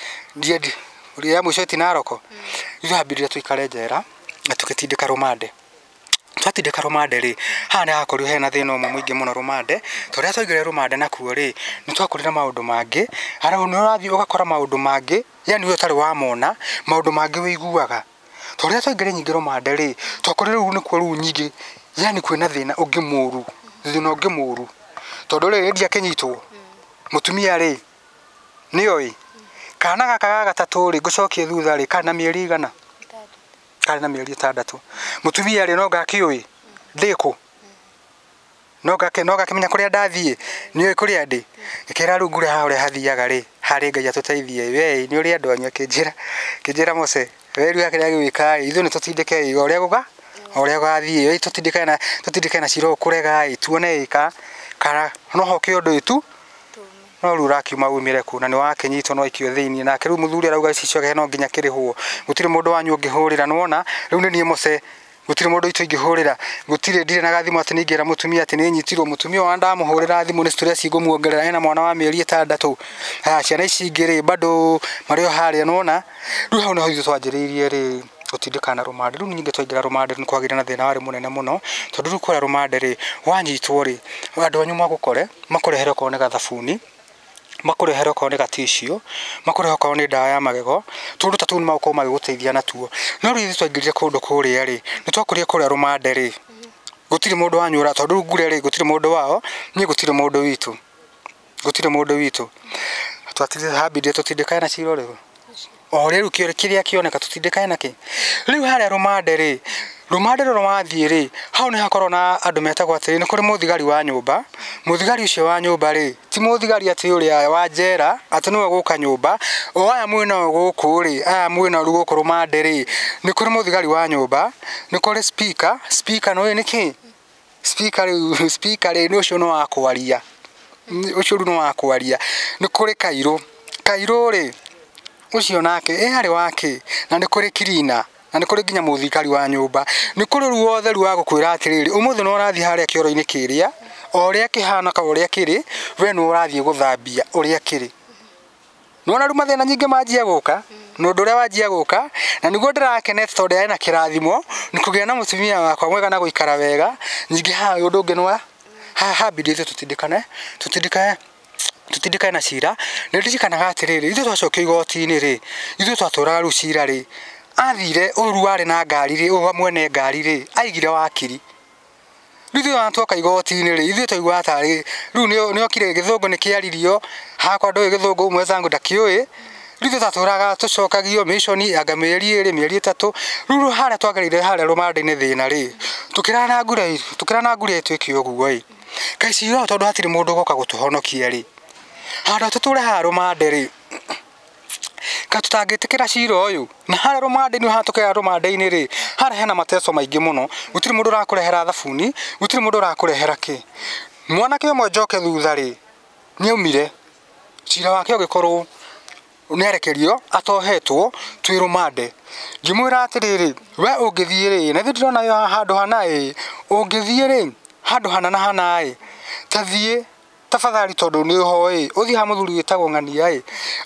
rĩa mũico ti Naroko. Ithuĩ hambĩrĩria tũikare njera na tũgĩtindĩka rũmande. Twatindĩka rũmande rĩ, haha nĩ hakorirwo hena thĩna ũmwe mũingĩ mũno rũmande, tondũ rĩrĩa twaingĩrire rũmande nakuo rĩ, nĩ twakorire maũndũ mangĩ, harĩa nĩ ũrathiĩ ũgakora maũndũ mangĩ, yani we ũtarĩ wamona, maũndũ mangĩ wĩiguaga. Tondũ rĩrĩa twaingĩrire nyingĩ rũmande rĩ, twakorire rĩu nĩkuo rĩu nyingĩ, yani kwĩna thĩna ũngĩ mũru, thĩna ũngĩ mũru. Tondũ rĩrĩ ndiakĩnyitwo, mũtumia rĩ, nĩoĩ, kana gaka ga gatatũ rĩ, ngũcokie thutha rĩ, karĩ na mĩeri igana? Karĩ na mĩeri 6. Mũtumia rĩ, no ngakĩũĩ ndĩ kũ? No ngakĩmenya kũrĩa ndathiĩ, nĩũĩ kũrĩa ndĩ. Ngĩkĩra rĩu ngure haha ũrĩa hathiaga rĩ, harĩ Ngai atũteithie, we nĩ ũrĩ andũ anyu. Akĩnjĩra Mose, we rĩu kĩrĩa gĩgwĩka rĩ, ithuĩ nĩ tũtindĩke ĩ, o ũrĩa gũgathiĩ, ĩ tũtindĩke na cira ũyũ kũrega ĩ, tuone ĩ kana no hoke ũndũ ĩ tu, no rĩu ũrakiuma umĩre kũ, na nĩ wakĩnyitwo no aikio thĩinĩ. Nake rĩu mũthuri arauga gĩcicio gĩake no nginya kĩrĩhwo, gũtirĩ mũndũ wanyu ũngĩhũrĩra, nĩwona rĩu nĩ niĩ Mose, gũtirĩ mũndũ witũ ingĩhũrĩra, gũtirĩ, ndirĩ na gathimũ atĩ nĩingĩra mũtumia atĩ nĩnyitirwo. Mũtumia wa ndamũhũrĩra thimũ nĩ stress ngũmuongerera, ena mwana wa mĩeri 6. Haya, ciana ici ingĩ rĩ, bado marĩ o harĩa, nĩwona rĩu hau nĩho ithuĩ twanjĩrĩirie rĩ gũtindĩkana rũmande. Rĩu ningĩ twaingĩra rũmande nĩ kwagĩire na thĩna warĩ mũnene mũno, tondũ rĩu kũrĩa rũmande rĩ, wanyitwo rĩ, andũ anyu magũkore, makũrehere okorwo nĩ gathabuni, Makũrehere okorwo nĩ gaticiũ, makũrehe okorwo nĩ ndawa ya magego, tũndũ ta tũu nĩ magũkorwo magĩgũteithia natuo. No rĩu ithuĩ twaingĩrire kũndũ kũrĩa rĩ, nĩ twakũrire kũrĩa rũmande rĩ, gũtirĩ mũndũ wanyũra tondũ rĩu ngure rĩ, gũtirĩ mũndũ wao, niĩ gũtirĩ mũndũ witũ. Gũtirĩ mũndũ witũ. Twatindire hambindire tũtindĩkane na cira ũrĩkũ? O rĩu kĩrĩa kĩoneka tũtindĩkane nakĩ? Rĩu harĩa rũmande rĩ, rũmande rũrũ wathiĩ rĩ, hau nĩ hakoragwo na andũ metagwo atĩrĩ, nĩ kũrĩ mũthigari wa nyũmba, mũthigari ũcio wa nyũmba rĩ, ti mũthigari atĩ ũrĩa wa njera, atĩ nĩwe ũgũka nyũmba, o aya mwĩnao gũkũ rĩ, aya mwĩnao rĩu gũkũ rũmande rĩ, nĩ kũrĩ mũthigari wa nyũmba, nĩ kũrĩ speaker, speaker nĩũĩ nĩkĩ? Speaker rĩu, speaker rĩ, nĩ ũcio nĩ wa kwaria, ũcio rĩu nĩ wa kwaria. Nĩ kũrĩ kairũ, kairũ rĩ, ũcio nake ĩ harĩ wake, na nĩ kũrĩ cleaner, na nĩ kũrĩ nginya mũthigari wa nyũmba. Nĩ kũrĩ ruothe rwa gũkwĩra atĩrĩrĩ, ũmũthĩ nĩ ũrathiĩ harĩa kĩoro-inĩ kĩrĩa, o ũrĩa kĩhana kana ũrĩa kĩrĩ, we nĩwe ũrathiĩ gũthambia ũrĩa kĩrĩ. Nĩwona rĩu mathĩna nyingĩ manjia gũka, na ũndũ ũrĩa wanjia gũka, na nĩguo ndĩrakenete tondũ ndĩrarĩ na kĩrathimo, nĩ kũgĩa na mũtumia wakwa mwega na gũikara wega, ningĩ haha ũndũ ũngĩ nĩ wa, haha hambindire ithuĩ tũtindĩkane, tũtindĩkane tũtindĩkane na cira. Nĩ ndirikanaga atĩrĩrĩ, ithuĩ twacokio igoti-inĩ rĩ, ithuĩ twatũraga rĩu cira rĩ, athire ũyũ rĩu warĩ na ngari rĩ, ũyũ mwene ngari rĩ, aigire wakiri. Rĩu ithuĩ ona tuoka igoti-inĩ rĩ, ithuĩ twaiguaga tarĩ, rĩu nĩokire gĩthũngũ nĩ kĩaririo, hakwa ndũĩ gĩthũngũ mwenzangu ndakĩũĩ, rĩu ithuĩ twatũraga tũcokagio mĩconi anga mĩeri ĩrĩ, mĩeri ĩtatũ. Rĩu harĩa twagereire harĩa rũmande-inĩ thĩna rĩ, tũkĩrara ngure, tũkĩrara ngure ĩtuĩke ũguo ĩ, kaĩ cira ũyũ tondũ hatirĩ mũndũ ũgoka gũtũhonokia rĩ, handũ ha tũtũre haha rũmande rĩ, kaĩ tũtangĩtĩkĩra cira ũyũ? Na harĩa rũmande-inĩ haha tũkĩrara rũmande-inĩ rĩ, harĩa hena mateso maingĩ mũno, gũtirĩ mũndũ ũrakũrehera thabuni, gũtirĩ mũndũ ũrakũrehera kĩ. Mwanake ũmwe njoke thutha rĩ, nĩaumire, cira wake ũgĩkorwo nĩarekerio atohetwo twĩ rũmande. Ngĩmwĩra atĩrĩrĩ, we ũngĩthiĩ rĩ, na ithuĩ ndĩrona handũ hana ĩ, ũngĩthiĩ rĩ, handũ hana na hana ĩ, ta thiĩ tafadhali tondũ nĩ ho ĩ, ũthiĩ ha mũthuri wĩtagwo ng'ania ĩ,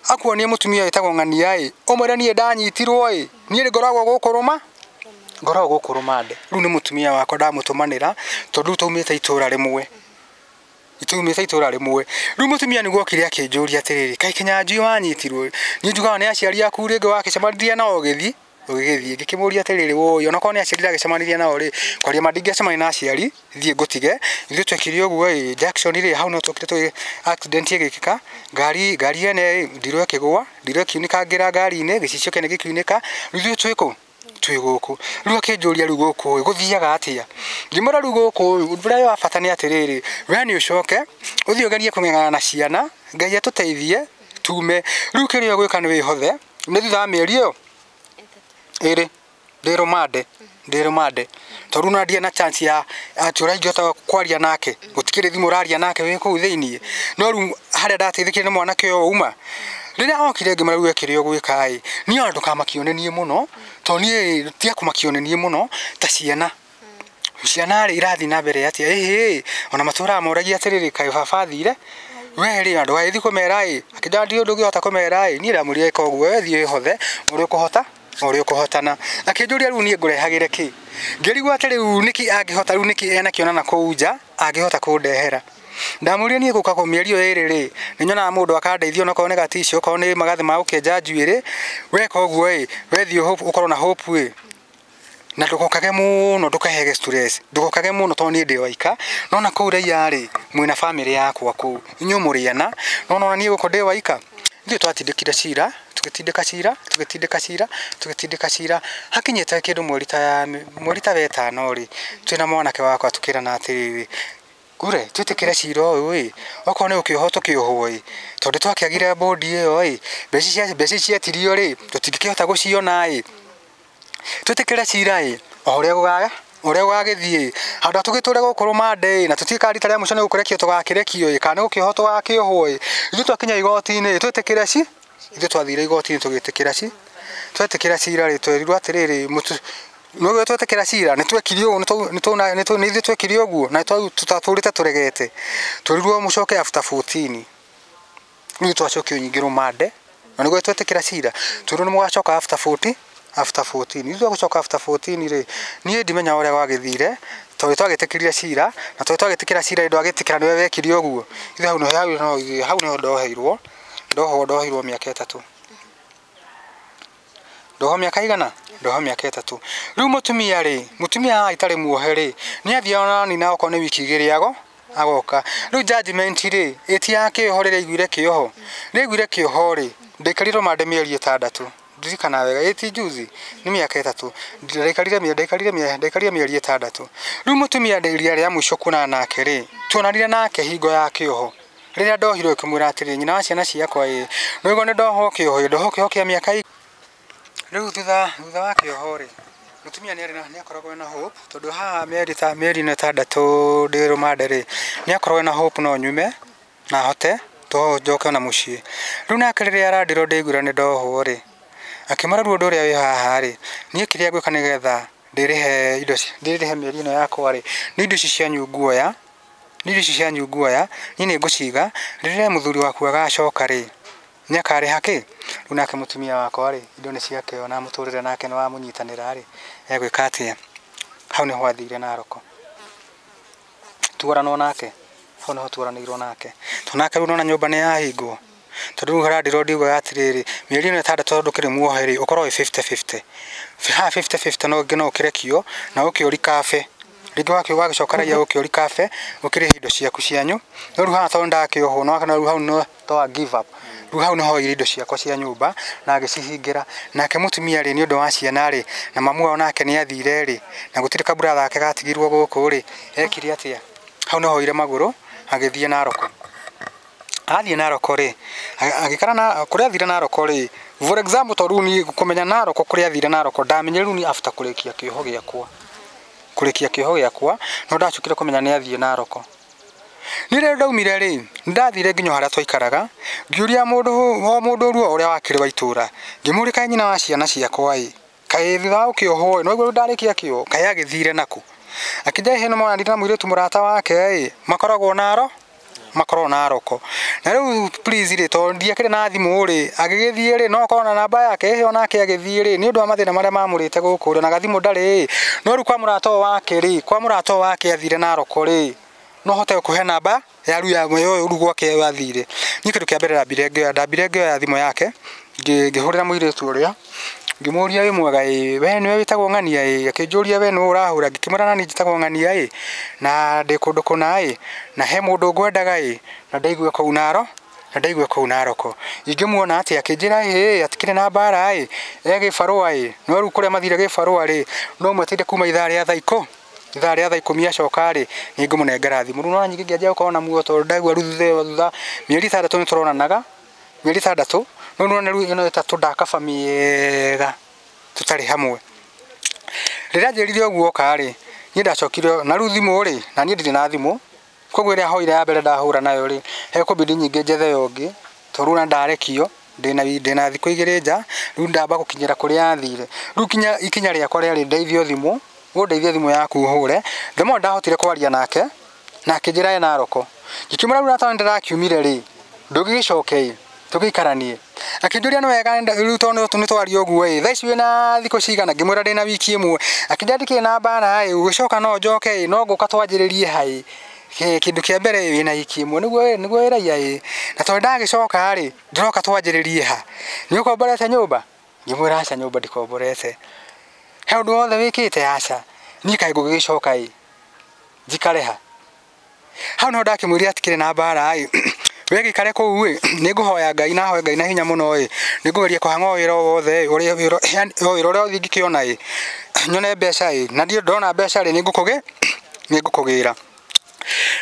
akuonie mũtumia wĩtagwo ng'ania ĩ, ũmwĩre niĩ ndanyitirwo ĩ, niĩ ngoragwo gũkũ rũma, ngoragwo gũkũ rũmande. Rĩu nĩ mũtumia wakwa ndamũtũmanĩra, tondũ rĩu twaumĩte itũra rĩmwe. Twaumĩte itũra rĩmwe. Rĩu mũtumia nĩguo okire akĩnjũria atĩrĩrĩ, kaĩ Kĩnyanjui wanyitirwo? Niĩ njugaga nĩ aciari aku rĩngĩ wakĩcemanirie nao ũgĩthiĩ, ũgĩgĩthiĩ. Ngĩkĩmũria atĩrĩrĩ, woi, onakorwo nĩ aciari ndagĩcemanirie nao rĩ, kwaria ma ndingĩacemania na aciari, thiĩ ngũtige. Ithuĩ twekire ũguo ĩ, junction rĩ, hau no twokire tũgĩ accident ĩgĩkĩka, ngari ngari ene ĩ, ndirũ ĩkĩgũa, ndirũ ĩkiunĩkangĩra ngari-inĩ, gĩcicio kĩene gĩkiunĩka, rĩu ithuĩ twĩ kũ? Twĩ gũkũ. Rĩu akĩnjũria rĩu gũkũ ĩ, gũthiaga atĩa? Ngĩmwĩra rĩu gũkũ ũndũ ũrĩa wa bata nĩ atĩrĩrĩ, we nĩ ũcoke, ũthiĩ ũgerie kũng'eng'ana na ciana, Ngai atũteithie, tume. Rĩu kĩrĩa ũgwĩka nĩ wĩhothe, nĩ thutha wa mĩeri ĩyo ĩrĩ, ndĩ rũmande, ndĩ rũmande. Tondũ rĩu ona ndirĩ na chance ya atĩ ũrĩa ingĩhota kwaria nake, gũtikĩrĩ thimũ ũraria nake wĩ kũu thĩiniĩ. No rĩu harĩa ndateithĩkire nĩ mwanake ũyũ uma, rĩrĩa okire ngĩmwĩra rĩu we kĩrĩa ũgwĩka ĩ, niĩ ona ndũkamakio nĩ niĩ mũno, tondũ niĩ tiga kũmakio nĩ niĩ mũno, ta ciana. Ciana rĩ, irathiĩ na mbere atĩa? Ĩhĩ, ona matũraga moragia atĩrĩrĩ, kaĩ baba athire? We rĩ, ona ndũgagĩthiĩ kũmera ĩ, akĩnjĩra ndirĩ ũndũ ũngĩhota kũmera ĩ, niĩ ndamwĩrire ĩka ũguo, we thiĩ wĩhothe, ũrĩa ũkũhota, ũrĩa ũkũhotana. Akĩnjũria rĩu niĩ ngũrehagĩre kĩ? Ngĩrigwo atĩ rĩu nĩkĩ angĩhota rĩu nĩkĩ enakĩona na kũu nja, angĩhota kũndehera. Ndamwĩrire niĩ gũka mĩeri ĩyo ĩrĩ rĩ, nĩ nyonaga mũndũ akandeithia onakorwo nĩ gaticio, okorwo nĩ magathĩ ma gũkĩenja njuĩrĩ, weka ũguo ĩ, we thiĩ ũkorwo na hope ĩ, na ndũgokage mũno, ndũkehege stress, ndũgokage mũno tondũ niĩ ndĩ waika, no na kũu raiya rĩ, mwĩna bamĩrĩ yakwa kũu, inyuĩ mũrĩ ana, no nĩwona niĩ gũkũ ndĩ waika. Ithuĩ twatindĩkire cira, tũgĩtindĩka cira, tũgĩtindĩka cira, tũgĩtindĩka cira, hakinyĩte kĩndũ mweri ta wetano rĩ, twĩna mwanake wakwa tũkĩrana atĩrĩrĩ, ngure twĩtĩkĩre cira ũyũ ĩ, okorwo nĩ gũkĩohwo tũkĩohwo ĩ, tondũ twakĩagire bũndi ĩyo ĩ, mbeca ici cietirio rĩ, tũtingĩkĩhota gũciona ĩ, twĩtĩkĩre cira ĩ, o ũrĩa ũrĩa gũgagĩthiĩ, handũ ha tũgĩtũre gũkũ rũmande ĩ, na tũtiũĩ kana rita rĩa mũico nĩ gũkĩrekio tũgakĩrekio ĩ, kana nĩ gũkĩohwo tũgakĩohwo ĩ, ithuĩ twakinya igoti-inĩ twĩtĩkĩre ci, ithuĩ twathire igoti-inĩ tũgĩtĩkĩra ci, twetĩkĩra cira rĩ, twerirwo atĩrĩrĩ, nĩũĩ twetĩkĩra cira, nĩ twekire ũũ, nĩ ithuĩ twekire ũguo, na tũtatũrĩte tũregete, twerirwo mũcoke after 14, rĩu twacokio nyingĩ rũmande, na nĩguo twetĩkĩra cira, twerirwo nĩ mũgacoka after 40, after 14, ithuĩ gũcoka after 14 rĩ, niĩ ndimenya ũrĩa gwagĩthire, Tondũ twagĩtĩkĩrire cira na tondũ twagĩtĩkĩra cira ndwagĩtĩkĩra nĩwe wekire ũguo. Ithe hau nĩho hau nĩho ndoheirwo. Ndohwo ndoheirwo mĩaka 3. Ndohwo mĩaka igana? Ndohwo mĩaka 3. Rĩu mũtumia rĩ, mũtumia haha itarĩ muohe rĩ, nĩ athiaga ona nina okorwo nĩ wiki 2 ago agoka. Rĩu judgment rĩ, ĩti ya kĩoho rĩrĩa aiguire kĩoho. Rĩrĩa aiguire kĩoho rĩ, ndaikarire rũmande mĩeri 6. Ndirikana wega, ĩti juzi nĩ mĩaka 3. Ndaikarire mĩeri 6. Rĩu mũtumia rĩrĩa rĩa mũico kuonana nake rĩ, tuonanire nake hingo ya kĩoho. Rĩrĩa ndohirwo ngĩmwĩra atĩrĩ, nyina wa ciana ciakwa ĩ, nĩũigua nĩ ndohwo kĩoho, ndohwo kĩoho kĩa mĩaka. Rĩu thutha wa kĩoho rĩ, mũtumia nĩ akoragwo na hope tondũ haha mĩeri ĩno 6 ndĩ rũmande rĩ, nĩ akoragwo na hope no nyume na hote njoke na mũciĩ. Rĩu nake rĩrĩa arandirwo ndĩiguire nĩ ndohwo rĩ, akĩmwĩra rĩu ũndũ ũrĩa wĩ haha rĩ, niĩ kĩrĩa ngwĩka nĩgetha ndĩrĩhe indo ndĩrĩhe mĩeri ĩno yakwa rĩ, nĩ indo ici cianyu nguoya, nĩ indo ici cianyu nguoya, niĩ nĩ ngũciga, rĩrĩa mũthuri waku agacoka rĩ, nĩ akarĩha kĩ? Rĩu nake mũtumia wakwa rĩ, indo nĩ ciake ona mũtũrĩre nake nĩ wamũnyitanĩra rĩ, egwĩka atĩa? Hau nĩho athire Naroko. Tuoranwo nake, hau nĩho tuoranĩirwo nake. Tondũ nake rĩu nĩwona nyũmba nĩ yahingwo. Tondũ rĩu harandirwo ndiugaga atĩrĩrĩ, mĩeri ĩno 6 tondũ ndũkĩrĩ muohe rĩ, ũkorwo wĩ 50-50. Haha 50-50 no no ũkĩrekio na ũke ũrikabe. Rĩngĩ wagĩcoka raia ũke ũrikabe, ũkĩrĩhe indo ciaku cianyu. No rĩu haha tondũ ndakĩohwo, no rĩu hau no twa give up. Rĩu hau nĩho oire indo ciakwa cia nyũmba na agĩcihingĩra. Nake mũtumia rĩ, nĩ ũndũ wa ciana rĩ, na mamu wao nake nĩ athire rĩ, na gũtirĩ kabura gake gatigirwo gũkũ rĩ, ekire atĩa? Hau nĩho oire magũrũ agĩthiĩ Naroko. Athiĩ Naroko rĩ, agĩkara na kũrĩa athire Naroko rĩ, for example tondũ rĩu niĩ kũmenya Naroko kũrĩa athire Naroko ndamenyire rĩu ni after kũrĩkia kĩoho gĩakwa. Kũrĩkia kĩoho gĩakwa no ndacokire kũmenya nĩ athiĩ Naroko. Niĩ rĩrĩa ndaumire rĩ, nĩndathire nginya harĩa twaikaraga, ngĩũria mũndũ o mũndũ ruo ũrĩa wakĩrĩ wa itũra, ngĩmũũria kaĩ nyina wa ciana ciakwa ĩ, kaĩ thutha wa gũkĩohwo ĩ, no ũguo ndarĩkia kĩoho, kaĩ agĩthire nakũ? Akĩnjĩra ĩhĩ nĩmonanire na mũirĩtu mũrata wake ĩ, makoragwo Naro, makoragwo Naroko. Na rĩu please rĩ, tondũ ndiakĩrĩ na thimũ rĩ, agĩgĩthiĩ rĩ, no akorwo na namba yake ĩhĩ onake agĩthiĩ rĩ, nĩ ũndũ wa mathĩna marĩa mamũrĩte gũkũ rĩ, ona gathimũ ndarĩ ĩ, no rĩu kwa mũrata ũyũ wake rĩ, kwa mũrata ũyũ wake athire Naroko rĩ, no hote gũkũhe namba ya rĩu ya ũyũ rĩu gwake athire. Niĩ kĩndũ kĩa mbere ndambire ngĩoya thimũ yake, ngĩhũrĩra mũirĩtu ũrĩa, ngĩmũũria wĩ mwega ĩ, we nĩwe wĩtagwo Ng'ania ĩ, akĩnjũria we nũũ ũrahũra, ngĩkĩmwĩra nani njĩtagwo Ng'ania ĩ, na ndĩ kũndũ kũna ĩ, na he mũndũ ngwendaga ĩ, na ndaigua kũu Naro, na ndaigua kũu Naroko. Ingĩmuona atĩa? Akĩnjĩra ĩ, atikĩrĩ na mbara ĩ, e gĩbarũa ĩ, no rĩu kũrĩa mathire gĩbarũa rĩ, no mwetereire kuma ithaa rĩa thaa ikũ ithaa rĩa thaa 10 acoka rĩ, nĩ ngũmũnengera thimũ. Rĩu nĩwona nyingĩ ngĩanjia gũkorwo na muoyo tondũ ndaigua rĩu thutha mĩeri 6 nĩ tũronanaga, mĩeri 6, no nĩwona rĩu ĩno 3 ndakaba mĩega tũtarĩ hamwe. Rĩrĩa anjĩrire ũguo oka rĩ, niĩ ndacokire na rĩu thimũ rĩ, na niĩ ndirĩ na thimũ, koguo ĩrĩa hoire ya mbere ndahũra nayo rĩ, hekũbidi nyingĩ njethe ĩyo ĩngĩ, tondũ rĩu ndarekio ndĩna thikũ 2 nja, rĩu ndamba gũkinyĩra kũrĩa athire. Rĩu ikinya rĩakwa rĩarĩ ndeithio thimũ, ũndeithie thimũ yaku ũhũre. The more ndahotire kwaria nake, na akĩnjĩra e Naroko. Ngĩkĩmwĩra rĩu tondũ nĩndĩrakiumire rĩ, ndũgĩgĩcoke ĩ, tũgĩikaranie. Akĩnjũria nĩ wega rĩu tondũ nĩ twaria ũguo ĩ, thaa ici wĩna thikũ cigana? Ngĩmwĩra ndĩna wiki 1. Akĩnjĩra ndikĩrĩ na mbara ĩ, gũgĩcoka no njoke ĩ, no ngũka twanjĩrĩrie ha ĩ, kĩndũ kĩa mbere ĩ, wĩna wiki 1 nĩguo nĩguo wĩ raia ĩ, na tondũ ndagĩcoka rĩ, ndĩroka twanjĩrĩrie ha? Nĩ ũkomborete nyũmba? Ngĩmwĩra aca nyũmba ndikomborete. He ũndũ wothe wĩkĩte? Aca. Niĩ kaĩ ngũgĩgĩcoka ĩ, njikare ha? Hau nĩho ndakĩmwĩrire atikĩrĩ na mbara ĩ, we gĩikare kũu ĩ, nĩ ngũhoya Ngai na hoe Ngai na hinya mũno ĩ, nĩ ngũgeria kũhang'a o wĩra o wothe ĩ, ũrĩa o wĩra ũrĩa wothe ingĩkĩona ĩ, nyone mbeca ĩ, na ndiĩ ndona mbeca rĩ, nĩ ngũkũgĩra.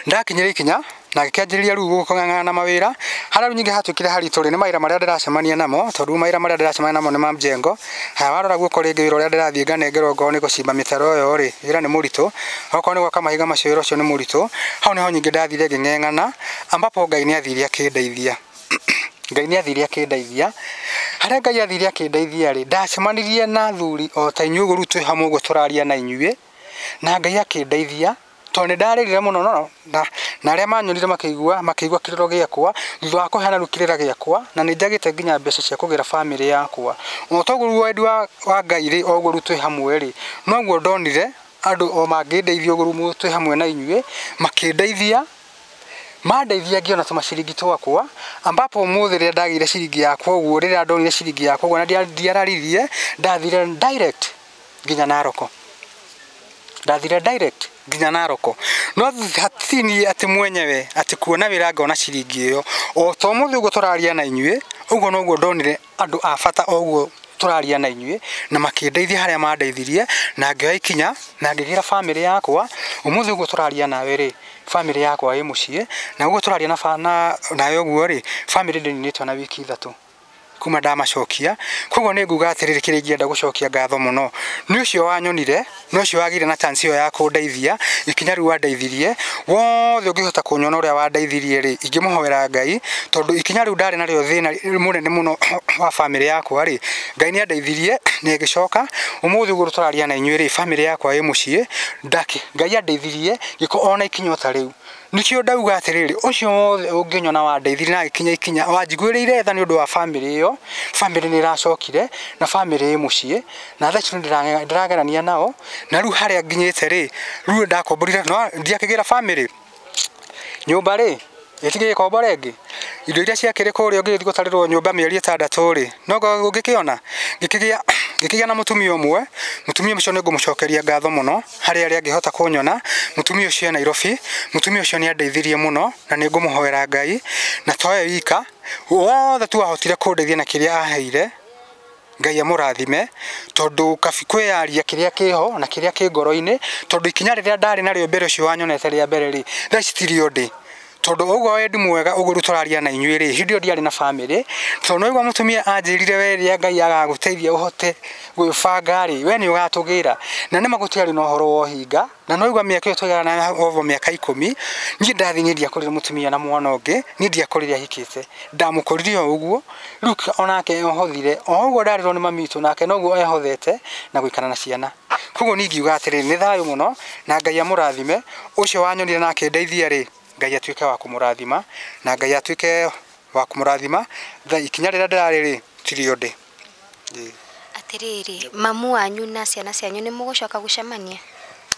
Ndakinyire ikinya na ngĩkĩanjĩrĩria rĩu gũkũng'ang'ana na mawĩra, harĩa rĩu nyingĩ hatuĩkire haritũ rĩ, nĩ mawĩra marĩa ndĩracemania namo, tondũ rĩu mawĩra marĩa ndĩracemania namo nĩ ma mjengo. Haya warora guoko rĩngĩ wĩra ũrĩa ndĩrathiĩ nganengerwo ngorwo nĩ gũcimba mĩtaro ĩyo rĩ, wĩra nĩ mũritũ, okorwo nĩ gwaka mahiga macio wĩra ũcio nĩ mũritũ. Hau nĩho nyingĩ ndathire ngĩng'eng'ana, ambapo Ngai nĩ athire akĩndeithia. Ngai nĩ athire akĩndeithia. Harĩa Ngai athire akĩndeithia rĩ, ndacemanirie na athuri o ta inyuĩ ũguo rĩu twĩ hamwe ũguo tũraria na inyuĩ, na Ngai akĩndeithia tondũ nĩ ndarĩrire mũno no na arĩa manyonire makĩigua kĩrĩro gĩakwa, thutha wa kũheana rĩu kĩrĩra gĩakwa, na nĩ njagĩte nginya mbeca cia kũgĩra bamĩrĩ yakwa. O toguo rĩu wendi wa Ngai rĩ, o ũguo rĩu twĩ hamwe rĩ, noguo ndonire andũ o mangĩndeithia ũguo twĩ hamwe na inyuĩ makĩndeithia mandeithia ngĩona tũmaciringi twakwa ambapo ũmũthĩ rĩrĩa ndagĩire ciringi yakwa ũguo rĩrĩa ndonire ciringi yakwa ũguo na ndiararirie ndathire direct nginya Naroko ndathire direct nginya Naroko no hatini atĩ mwenyewe atĩ kuona wĩra ngona ciringi ĩyo o to mũthĩ ũguo tũraria na inyuĩ ũguo noguo ndonire andũ a bata o ũguo tũraria na inyuĩ na makĩndeithia harĩa mandeithirie na ngĩoya ikinya na ngĩgĩra bamĩrĩ yakwa ũmũthĩ ũguo tũraria nawe rĩ bamĩrĩ yakwa ĩ mũciĩ na ũguo tũraria na nawe ũguo rĩ bamĩrĩ ndĩninĩtwo na wiki 3 kuma ndamacokia koguo nĩ nguga atĩrĩrĩ kĩrĩa ingĩenda gũcokia ngatho mũno nĩ ũcio wanyonire nĩ ũcio wagĩire na chance ĩyo ya kũndeithia ikinya rĩu wandeithirie wothe ũngĩhota kũnyona ũrĩa wandeithirie rĩ ingĩmũhoera Ngai tondũ ikinya rĩu ndarĩ narĩo thĩna mũnene mũno wa bamĩrĩ yakwa rĩ Ngai nĩ andeithirie nĩ ngĩcoka ũmũthĩ ũguo tũraria na inyuĩ rĩ bamĩrĩ yakwa ĩ mũciĩ Ngai andeithirie gĩko ona ikinya ta rĩu nikio ndauga atĩrĩrĩ ũcio wothe ũngĩnyona wandeithirie na gĩkinya ikinya wanjiguĩrĩire tha nĩ ũndũ wa bamĩrĩ ĩyo bamĩrĩ nĩ ĩracokire na bamĩrĩ ĩ mũciĩ na thaa ici ndĩragerania nao na rĩu harĩa nginyĩte rĩ rĩu ndakomborire no ndiakĩgĩra bamĩrĩ nyũmba rĩ ĩtigĩkombora ĩngĩ indo iria ciakĩrĩ kũrĩa ũngĩgĩthiĩ gũtarĩrwo nyũmba mĩeri 6 rĩ no ũngĩkĩona ngĩkĩgĩa na mũtumia ũmwe mũtumia ũcio nĩ ngũmũcokeria ngatho mũno harĩ arĩa angĩhota kũnyona mũtumia ũcio e Nairobi mũtumia ũcio nĩ andeithirie mũno na nĩ ngũmũhoera Ngai na towe wika wothe tu ahotire kũndeithia na kĩrĩa aheire Ngai amũrathime tondũ kabi kwĩyaria kĩrĩa kĩho na kĩrĩa kĩ ngoro-inĩ tondũ ikinya rĩrĩa ndarĩ narĩo mbere ũcio wanyonete rĩa mbere rĩ thaa ici tirio ndĩ tondũ ũguo wendi mwega ũguo rĩu tũraria na inyuĩ rĩ hĩndĩ ĩyo ndiarĩ na bamĩrĩ tondũ no igua mũtumia anjĩrire we rĩrĩa Ngai agagũteithia ũhote gwĩbanga rĩ we nĩ ũgatũgĩra na nĩma gũtiarĩ na ũhoro wa ũhinga na no igua mĩaka ĩyo twaigana na over mĩaka 10 niĩ ndathiĩ niĩ ndiakorire mũtumia na mwana ũngĩ niĩ ndiakorire ahikĩte ndamũkorire o ũguo rĩu onake ehothire o ũguo ndarĩrwo nĩ mami witũ nake noguo ehothete na gũikara na ciana koguo niĩ ingiuga atĩrĩrĩ nĩ thayũ mũno na Ngai amũrathime ũcio wanyonire na akĩndeithia rĩ Ngai atuĩke wa kũmũrathima na Ngai atuĩke wa kũmũrathima thaa ikinya rĩrĩa ndĩrarĩ rĩ tirio ndĩ.
Atĩrĩrĩ mamu wanyu na ciana cianyu nĩ mũgũcoka gũcemania?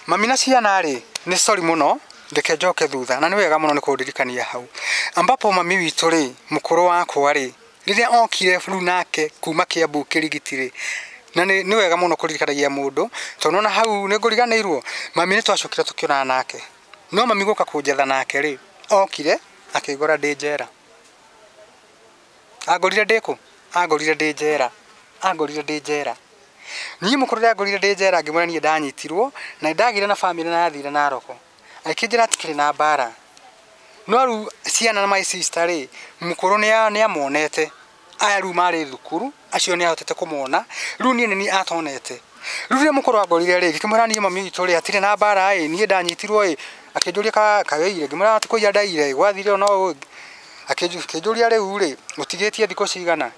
Mami na ciana rĩ nĩ sorry mũno ndeke njoke thutha na nĩ wega mũno nĩ kũndirikania hau ambapo mami witũ rĩ mũkũrũ wakwa rĩ rĩrĩa okire rĩu nake kuma Kiambu Kĩrigiti rĩ na nĩ wega mũno kũririkanagia mũndũ tondũ nona hau nĩ ngũriganĩirwo mami nĩ twacokire tũkĩonana nake no mami gũka kũnjetha nake rĩ okire akĩngora ndĩ njera angorire ndĩ kũ angorire ndĩ njera angorire ndĩ njera niĩ mũkũrũ rĩrĩa angorire ndĩ njera ngĩmwĩra niĩ ndanyitirwo na ndagĩire na bamĩrĩ na yathire Naroko akĩnjĩra hatikĩrĩ na mbara no rĩu ciana na my sister rĩ mũkũrũ nĩ amonete aya rĩu marĩ thukuru acio nĩ ahotete kũmona rĩu niĩ nĩ niĩ atonete rĩu rĩrĩa mũkũrũ angorire rĩ ngĩkĩmwĩra niĩ mami witũ rĩ hatirĩ na mbara ĩ niĩ ndanyitirwo ĩ akĩnjũria kaweire ngĩmwĩra atikũiya ndaire gwathire no akĩnjũria rĩu rĩ ũtigĩtie thikũ cigana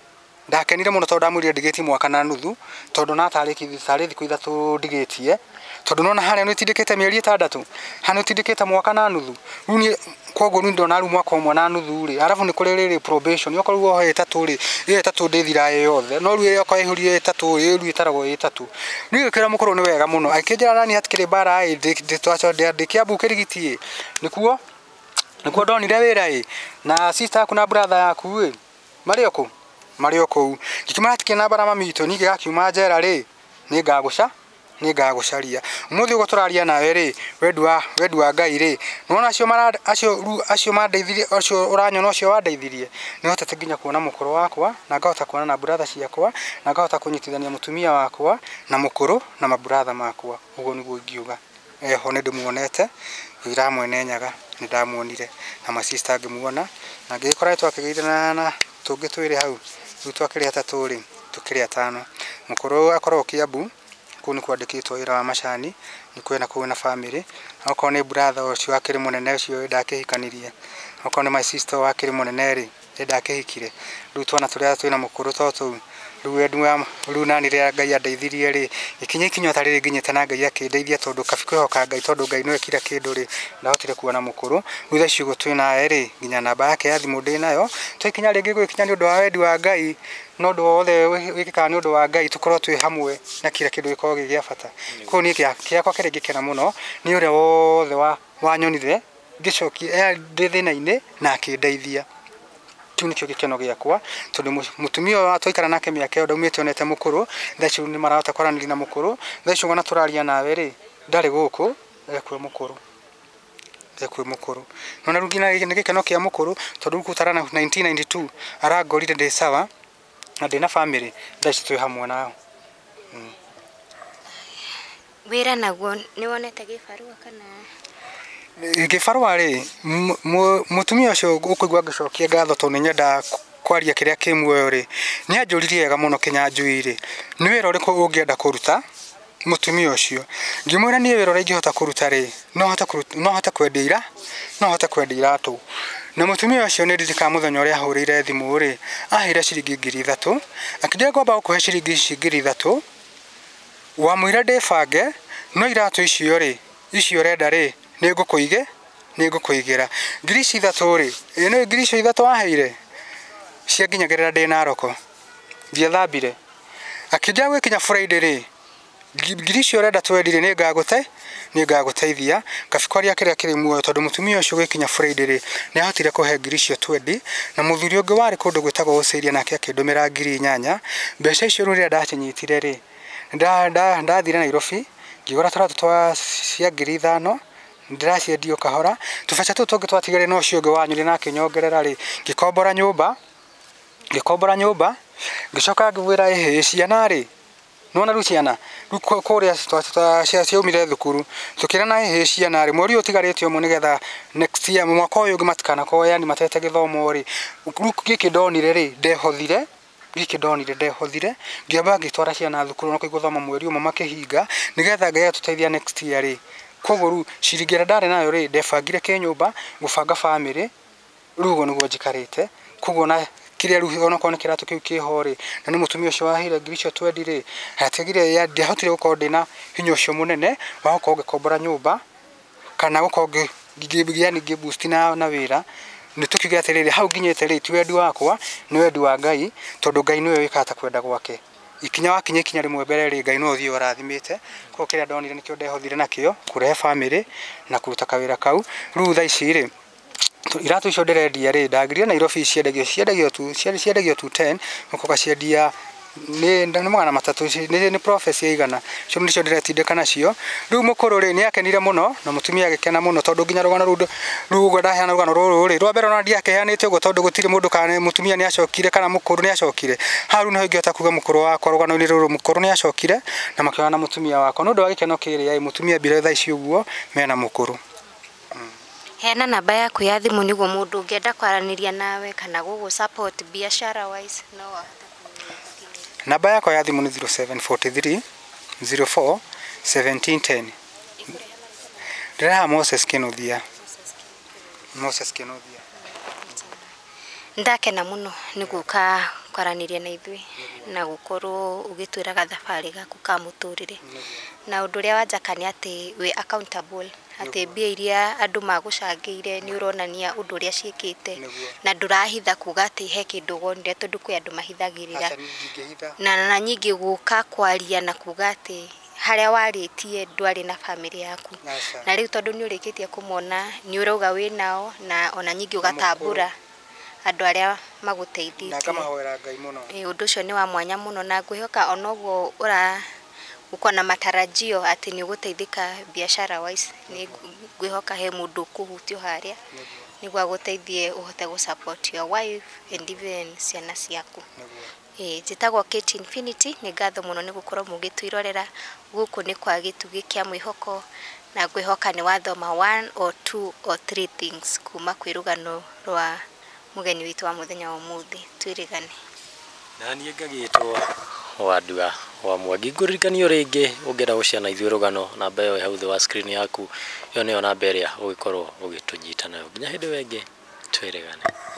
ndakenire mũno tondũ ndamwĩrire ndigĩtie mwaka na nuthu tondũ na tarĩ thikũ 3 ndigĩtie tondũ nona harĩa nĩ ũtindĩkĩte mĩeri 6 harĩa ũtindĩkĩte mwaka na nuthu rĩu niĩ koguo nĩ ndona rĩu mwaka ũmwe na nuthu rĩ arabu nĩ kũrĩ rĩrĩ probation okorwo wohe 3 rĩ ĩyo 3 ndĩthira yothe no rĩu ĩyo okorwo ĩihũrire 3 ĩyo rĩu ĩtaragwo 3 niĩ gĩkĩra mũkũrũ nĩ wega mũno akĩnjĩra nani hatikĩrĩ mbara ĩ ndĩ Kiambu Kĩrigiti ĩ nĩkuo ndonire wĩra ĩ na sister yaku na brother yaku ĩ marĩ o kũ marĩ o kũu ngĩkĩmwĩra hatikĩrĩ na mbara mami witũ ningĩ gakiuma njera rĩ nĩ ngagũca nĩ ngagũcaria ũmũthĩ ũguo tũraria nawe rĩ wendi wa Ngai rĩ nĩwona acio mandeithirie acio ũranyona ũcio wandeithirie nĩ hotete nginya kuona mũkũrũ wakwa na ngahota kuona na brother ciakwa na ngahota kũnyitithania mũtumia wakwa na mũkũrũ na maburatha makwa ũguo nĩguo ingiuga eho nĩ ndĩmuonete wĩra mwene Nyaga nĩ ndamuonire na my sister ngĩmuona na ngĩgĩkora twakĩgĩire na tũngĩ twĩrĩ hau rĩu twakĩrĩ 3 rĩ tũkĩrĩ 5 mũkũrũ akoragwo Kiambu kũu nĩ kwandĩkĩtwo wĩra wa macani nĩ kwĩna kũu na bamĩrĩ okorwo nĩ brother ũcio wakĩrĩ mũnene ũcio ndakĩhikanirie okorwo nĩ my sister wakĩrĩ mũnene rĩ ndakĩhikire rĩu twana tũrĩa twĩna mũkũrũ to tũu Rĩu wendi wa rĩu nani rĩrĩa Ngai andeithirie rĩ, gĩkinya ikinya ta rĩrĩ nginyĩte na Ngai akĩndeithia tondũ kabi kwĩhoka Ngai tondũ Ngai nĩwe kira kĩndũ rĩ, ndahotire kuona mũkũrũ. Rĩu thaa ici ũguo twĩ nawe rĩ, nginya namba yake ya thimũ ndĩ nayo. Twakinya rĩngĩ gũgĩkinya nĩ ũndũ wa wendi wa Ngai, na ũndũ wothe wĩkĩkaga nĩ ũndũ wa Ngai, tũkorwo twĩ hamwe na kira kĩndũ gĩkorwo gĩ gĩa bata. Koguo niĩ kĩakwa kĩrĩa ingĩkena mũno nĩ ũrĩa wothe wanyonire ngĩcokia ndĩ thĩna-inĩ na akĩndeithia. Kĩu nĩkĩo gĩkeno gĩakwa tondũ mũtumia ũyũ twaikara nake mĩaka ĩyo ndaumĩte onete mũkũrũ, thaa ici nĩ marahota kwaranĩria na mũkũrũ. Thaa ici ona tũraria nawe rĩ, ndarĩ gũkũ, ekwĩ mũkũrũ. Ekwĩ mũkũrũ. No rĩu nginya nĩ gĩkeno kĩa mũkũrũ tondũ rĩu gũtarana 1992 arangorire ndĩ sawa na ndĩna family, thaa ici twĩ hamwe nao.
Wĩra naguo nĩ wonete gĩbarũa kana?
Gĩbarũa rĩ, mũtumia ũcio ũkũigua ngĩcokia ngatho tondũ nĩ nyendaga kwaria kĩrĩa kĩ muoyo rĩ, nĩ anjũririe wega mũno Kĩnyanjui rĩ, nĩ wĩra ũrĩkũ ũngĩenda kũruta mũtumia ũcio. Ngĩmwĩra niĩ wĩra ũrĩa ingĩhota kũruta rĩ, no hote kwendia no hote kwendia iratũ. Na mũtumia ũcio nĩ ndirikanaga mũthenya ũrĩa ahũrĩire thimũ rĩ, aheire ciringi 3,000, akĩnjĩra ngwamba gũkũhe ciringi ici 3,000, wamũira ndĩbange, no iratũ icio rĩ, icio ũrenda rĩ, nĩ ngũkũigĩra. 3,000 ici rĩ, ĩ nĩ 3,000 icio waheire, cianginyagĩrĩra ndĩ Naroko, ndiethambire. Akĩnjĩra gwĩkinya Friday rĩ, 3,000 icio ũrenda twendi rĩ, nĩ ngagũteithia. Kabi kwaria kĩrĩa kĩrĩ muoyo tondũ mũtumia ũcio gwĩkinya Friday rĩ, nĩ ahotire kũhe 3,000 icio twendi, na mũthuri ũngĩ warĩ kũndũ gwĩtagwo Ũcĩria nake akĩndũmĩra 8,000. Mbeca icio rĩu rĩrĩa ndacinyitire rĩ, ndathire Nairobi, ngĩgũra tũratũ twa cia 5,000, ndĩraciendia o kahora. Tũbeca tũu tũngĩ twatigarire na ũcio ũngĩ wanyũrire na akĩnyongerera rĩ, ngĩkombora nyũmba, ngĩcoka ngĩmwĩra ĩhĩ ciana rĩ, nĩwona rĩu ciana rĩu kũrĩa ciaumire thukuru, tũkĩrana ĩhĩ ciana rĩ, mweri ũyũ ũtigarĩte ũmwe nĩgetha next year mwaka ũyũ ũngĩ matikanakorwo yani matete gĩthomo rĩ, rĩu gĩkĩ ndonire rĩ, ndehothire ngĩamba ngĩtwara ciana thukuru na gũthoma mweri ũmwe makĩhinga nĩgetha Ngai atũteithia next year rĩ. Koguo rĩu ciringi ĩrĩa ndarĩ nayo rĩ, ndebangire kĩnyũmba gũbanga family, rĩu ũguo nĩguo njikarĩte. Koguo na kĩrĩa rĩu onakorwo nĩ kĩratũ kĩu kĩho rĩ, na nĩ mũtumia ũcio waheire 3,000 icio twendi rĩ, hatigire ndiahotire gũkorwo ndĩna hinya ũcio mũnene wa gũkorwo ngĩkombora nyũmba kana gũkorwo yani ngĩ boost na wĩra. Nĩ tũkiuge atĩrĩrĩ, hau nginyĩte rĩ, ti wendi wakwa, nĩ wendi wa Ngai, tondũ Ngai nĩwe wĩkaga ta kwenda gwake. Ikinya wakinya ikinya rĩmwe mbere rĩ, Ngai no ũthiĩ ũrathimĩte. Koguo kĩrĩa ndonire nĩkĩo ndehothire nakĩo, kũrehe family na kũruta kawĩra kau. Rĩu thaa ici rĩ, iratũ icio ndĩrendia rĩ, ndagĩrire Nairobi ciendagio 210, ũkoka ciendia nĩ 300, nĩ profit cia 100. Icio nĩcio ndĩretindĩka nacio. Rĩu mũkũrũ rĩ, nĩ akenire mũno na mũtumia agĩkena mũno tondũ nginya rũgano rũu rĩu ũguo ndaheana rũgano rũrũ rĩ, rwa mbere ona ndiakĩheanĩte ũguo tondũ gũtirĩ mũndũ kana mũtumia nĩ acokire kana mũkũrũ nĩ acokire. Haha rĩu nĩho ingĩhota kuga mũkũrũ wakwa rũgano-inĩ rũrũ, mũkũrũ nĩ acokire na makĩonana na mũtumia wakwa. Nĩ ũndũ wa gĩkeno kĩrĩa mũtumia ambire thaa ici ũguo mena mũkũrũ.
Heana namba yaku ya thimũ nĩguo mũndũ ũngĩenda kwaranĩria nawe kana gũgũ support biashara wise no ahote.
Namba yakwa ya thimũ nĩ 0743 04 1710. Ndĩraha Moses Kĩnuthia. Moses Kĩnuthia.
Ndakena mũno nĩ gũka kwaranĩria na ithuĩ na gũkorwo ũgĩtwĩra gathabarĩ gaku ka mũtũrĩre. Na ũndũ ũrĩa wanjaka nĩ atĩ wĩ accountable, atĩ mbia iria andũ magũcangĩire nĩ ũronania ũndũ ũrĩa ciĩkĩte na ndũrahitha kuga atĩ he kĩndũ wonire tondũ kwĩ andũ mahithagĩrĩra. Na nyingĩ gũka kwaria na kuga atĩ harĩa warĩtie ndwarĩ na family yaku. Na rĩu tondũ nĩ ũrĩkĩtie kũmona nĩ ũrauga wĩ nao na ona nyingĩ ũgatambũra andũ arĩa magũteithĩtie.
Na ngamahoera Ngai mũno.
Ũndũ ũcio nĩ wa mwanya mũno na ngwĩhoka onoguo ũra uko na matarajio atĩ nĩ ũgũteithĩka biashara wise, nĩ ngwĩhoka he mũndũ ũkũhutio harĩa nĩguo agũteithie ũhote gũ support your wife and even ciana ciaku. Njĩtagwo Kate Infinity, nĩ ngatho mũno nĩ gũkorwo mũgĩtwĩrorera. Gũkũ nĩ kwa Gĩtugĩ kĩa Mwĩhoko na ngwĩhoka nĩ wathoma 1 or 2 or 3 things kuma kwĩ rũgano rwa mũgeni witũ wa mũthenya wa ũmũthĩ. Twĩrĩgane.
Na niĩ ngagĩtwo Wandua wa Mwangi. Ngũririkanio rĩngĩ ũngĩenda gũciana ithuĩ rũgano, namba ĩyo ĩ hau thĩ wa screen yaku, ĩyo nĩyo namba ĩrĩa ũgĩkorwo ũgĩtũnyita nayo. Nginya hĩndĩ ĩyo ĩngĩ, twĩrĩgane.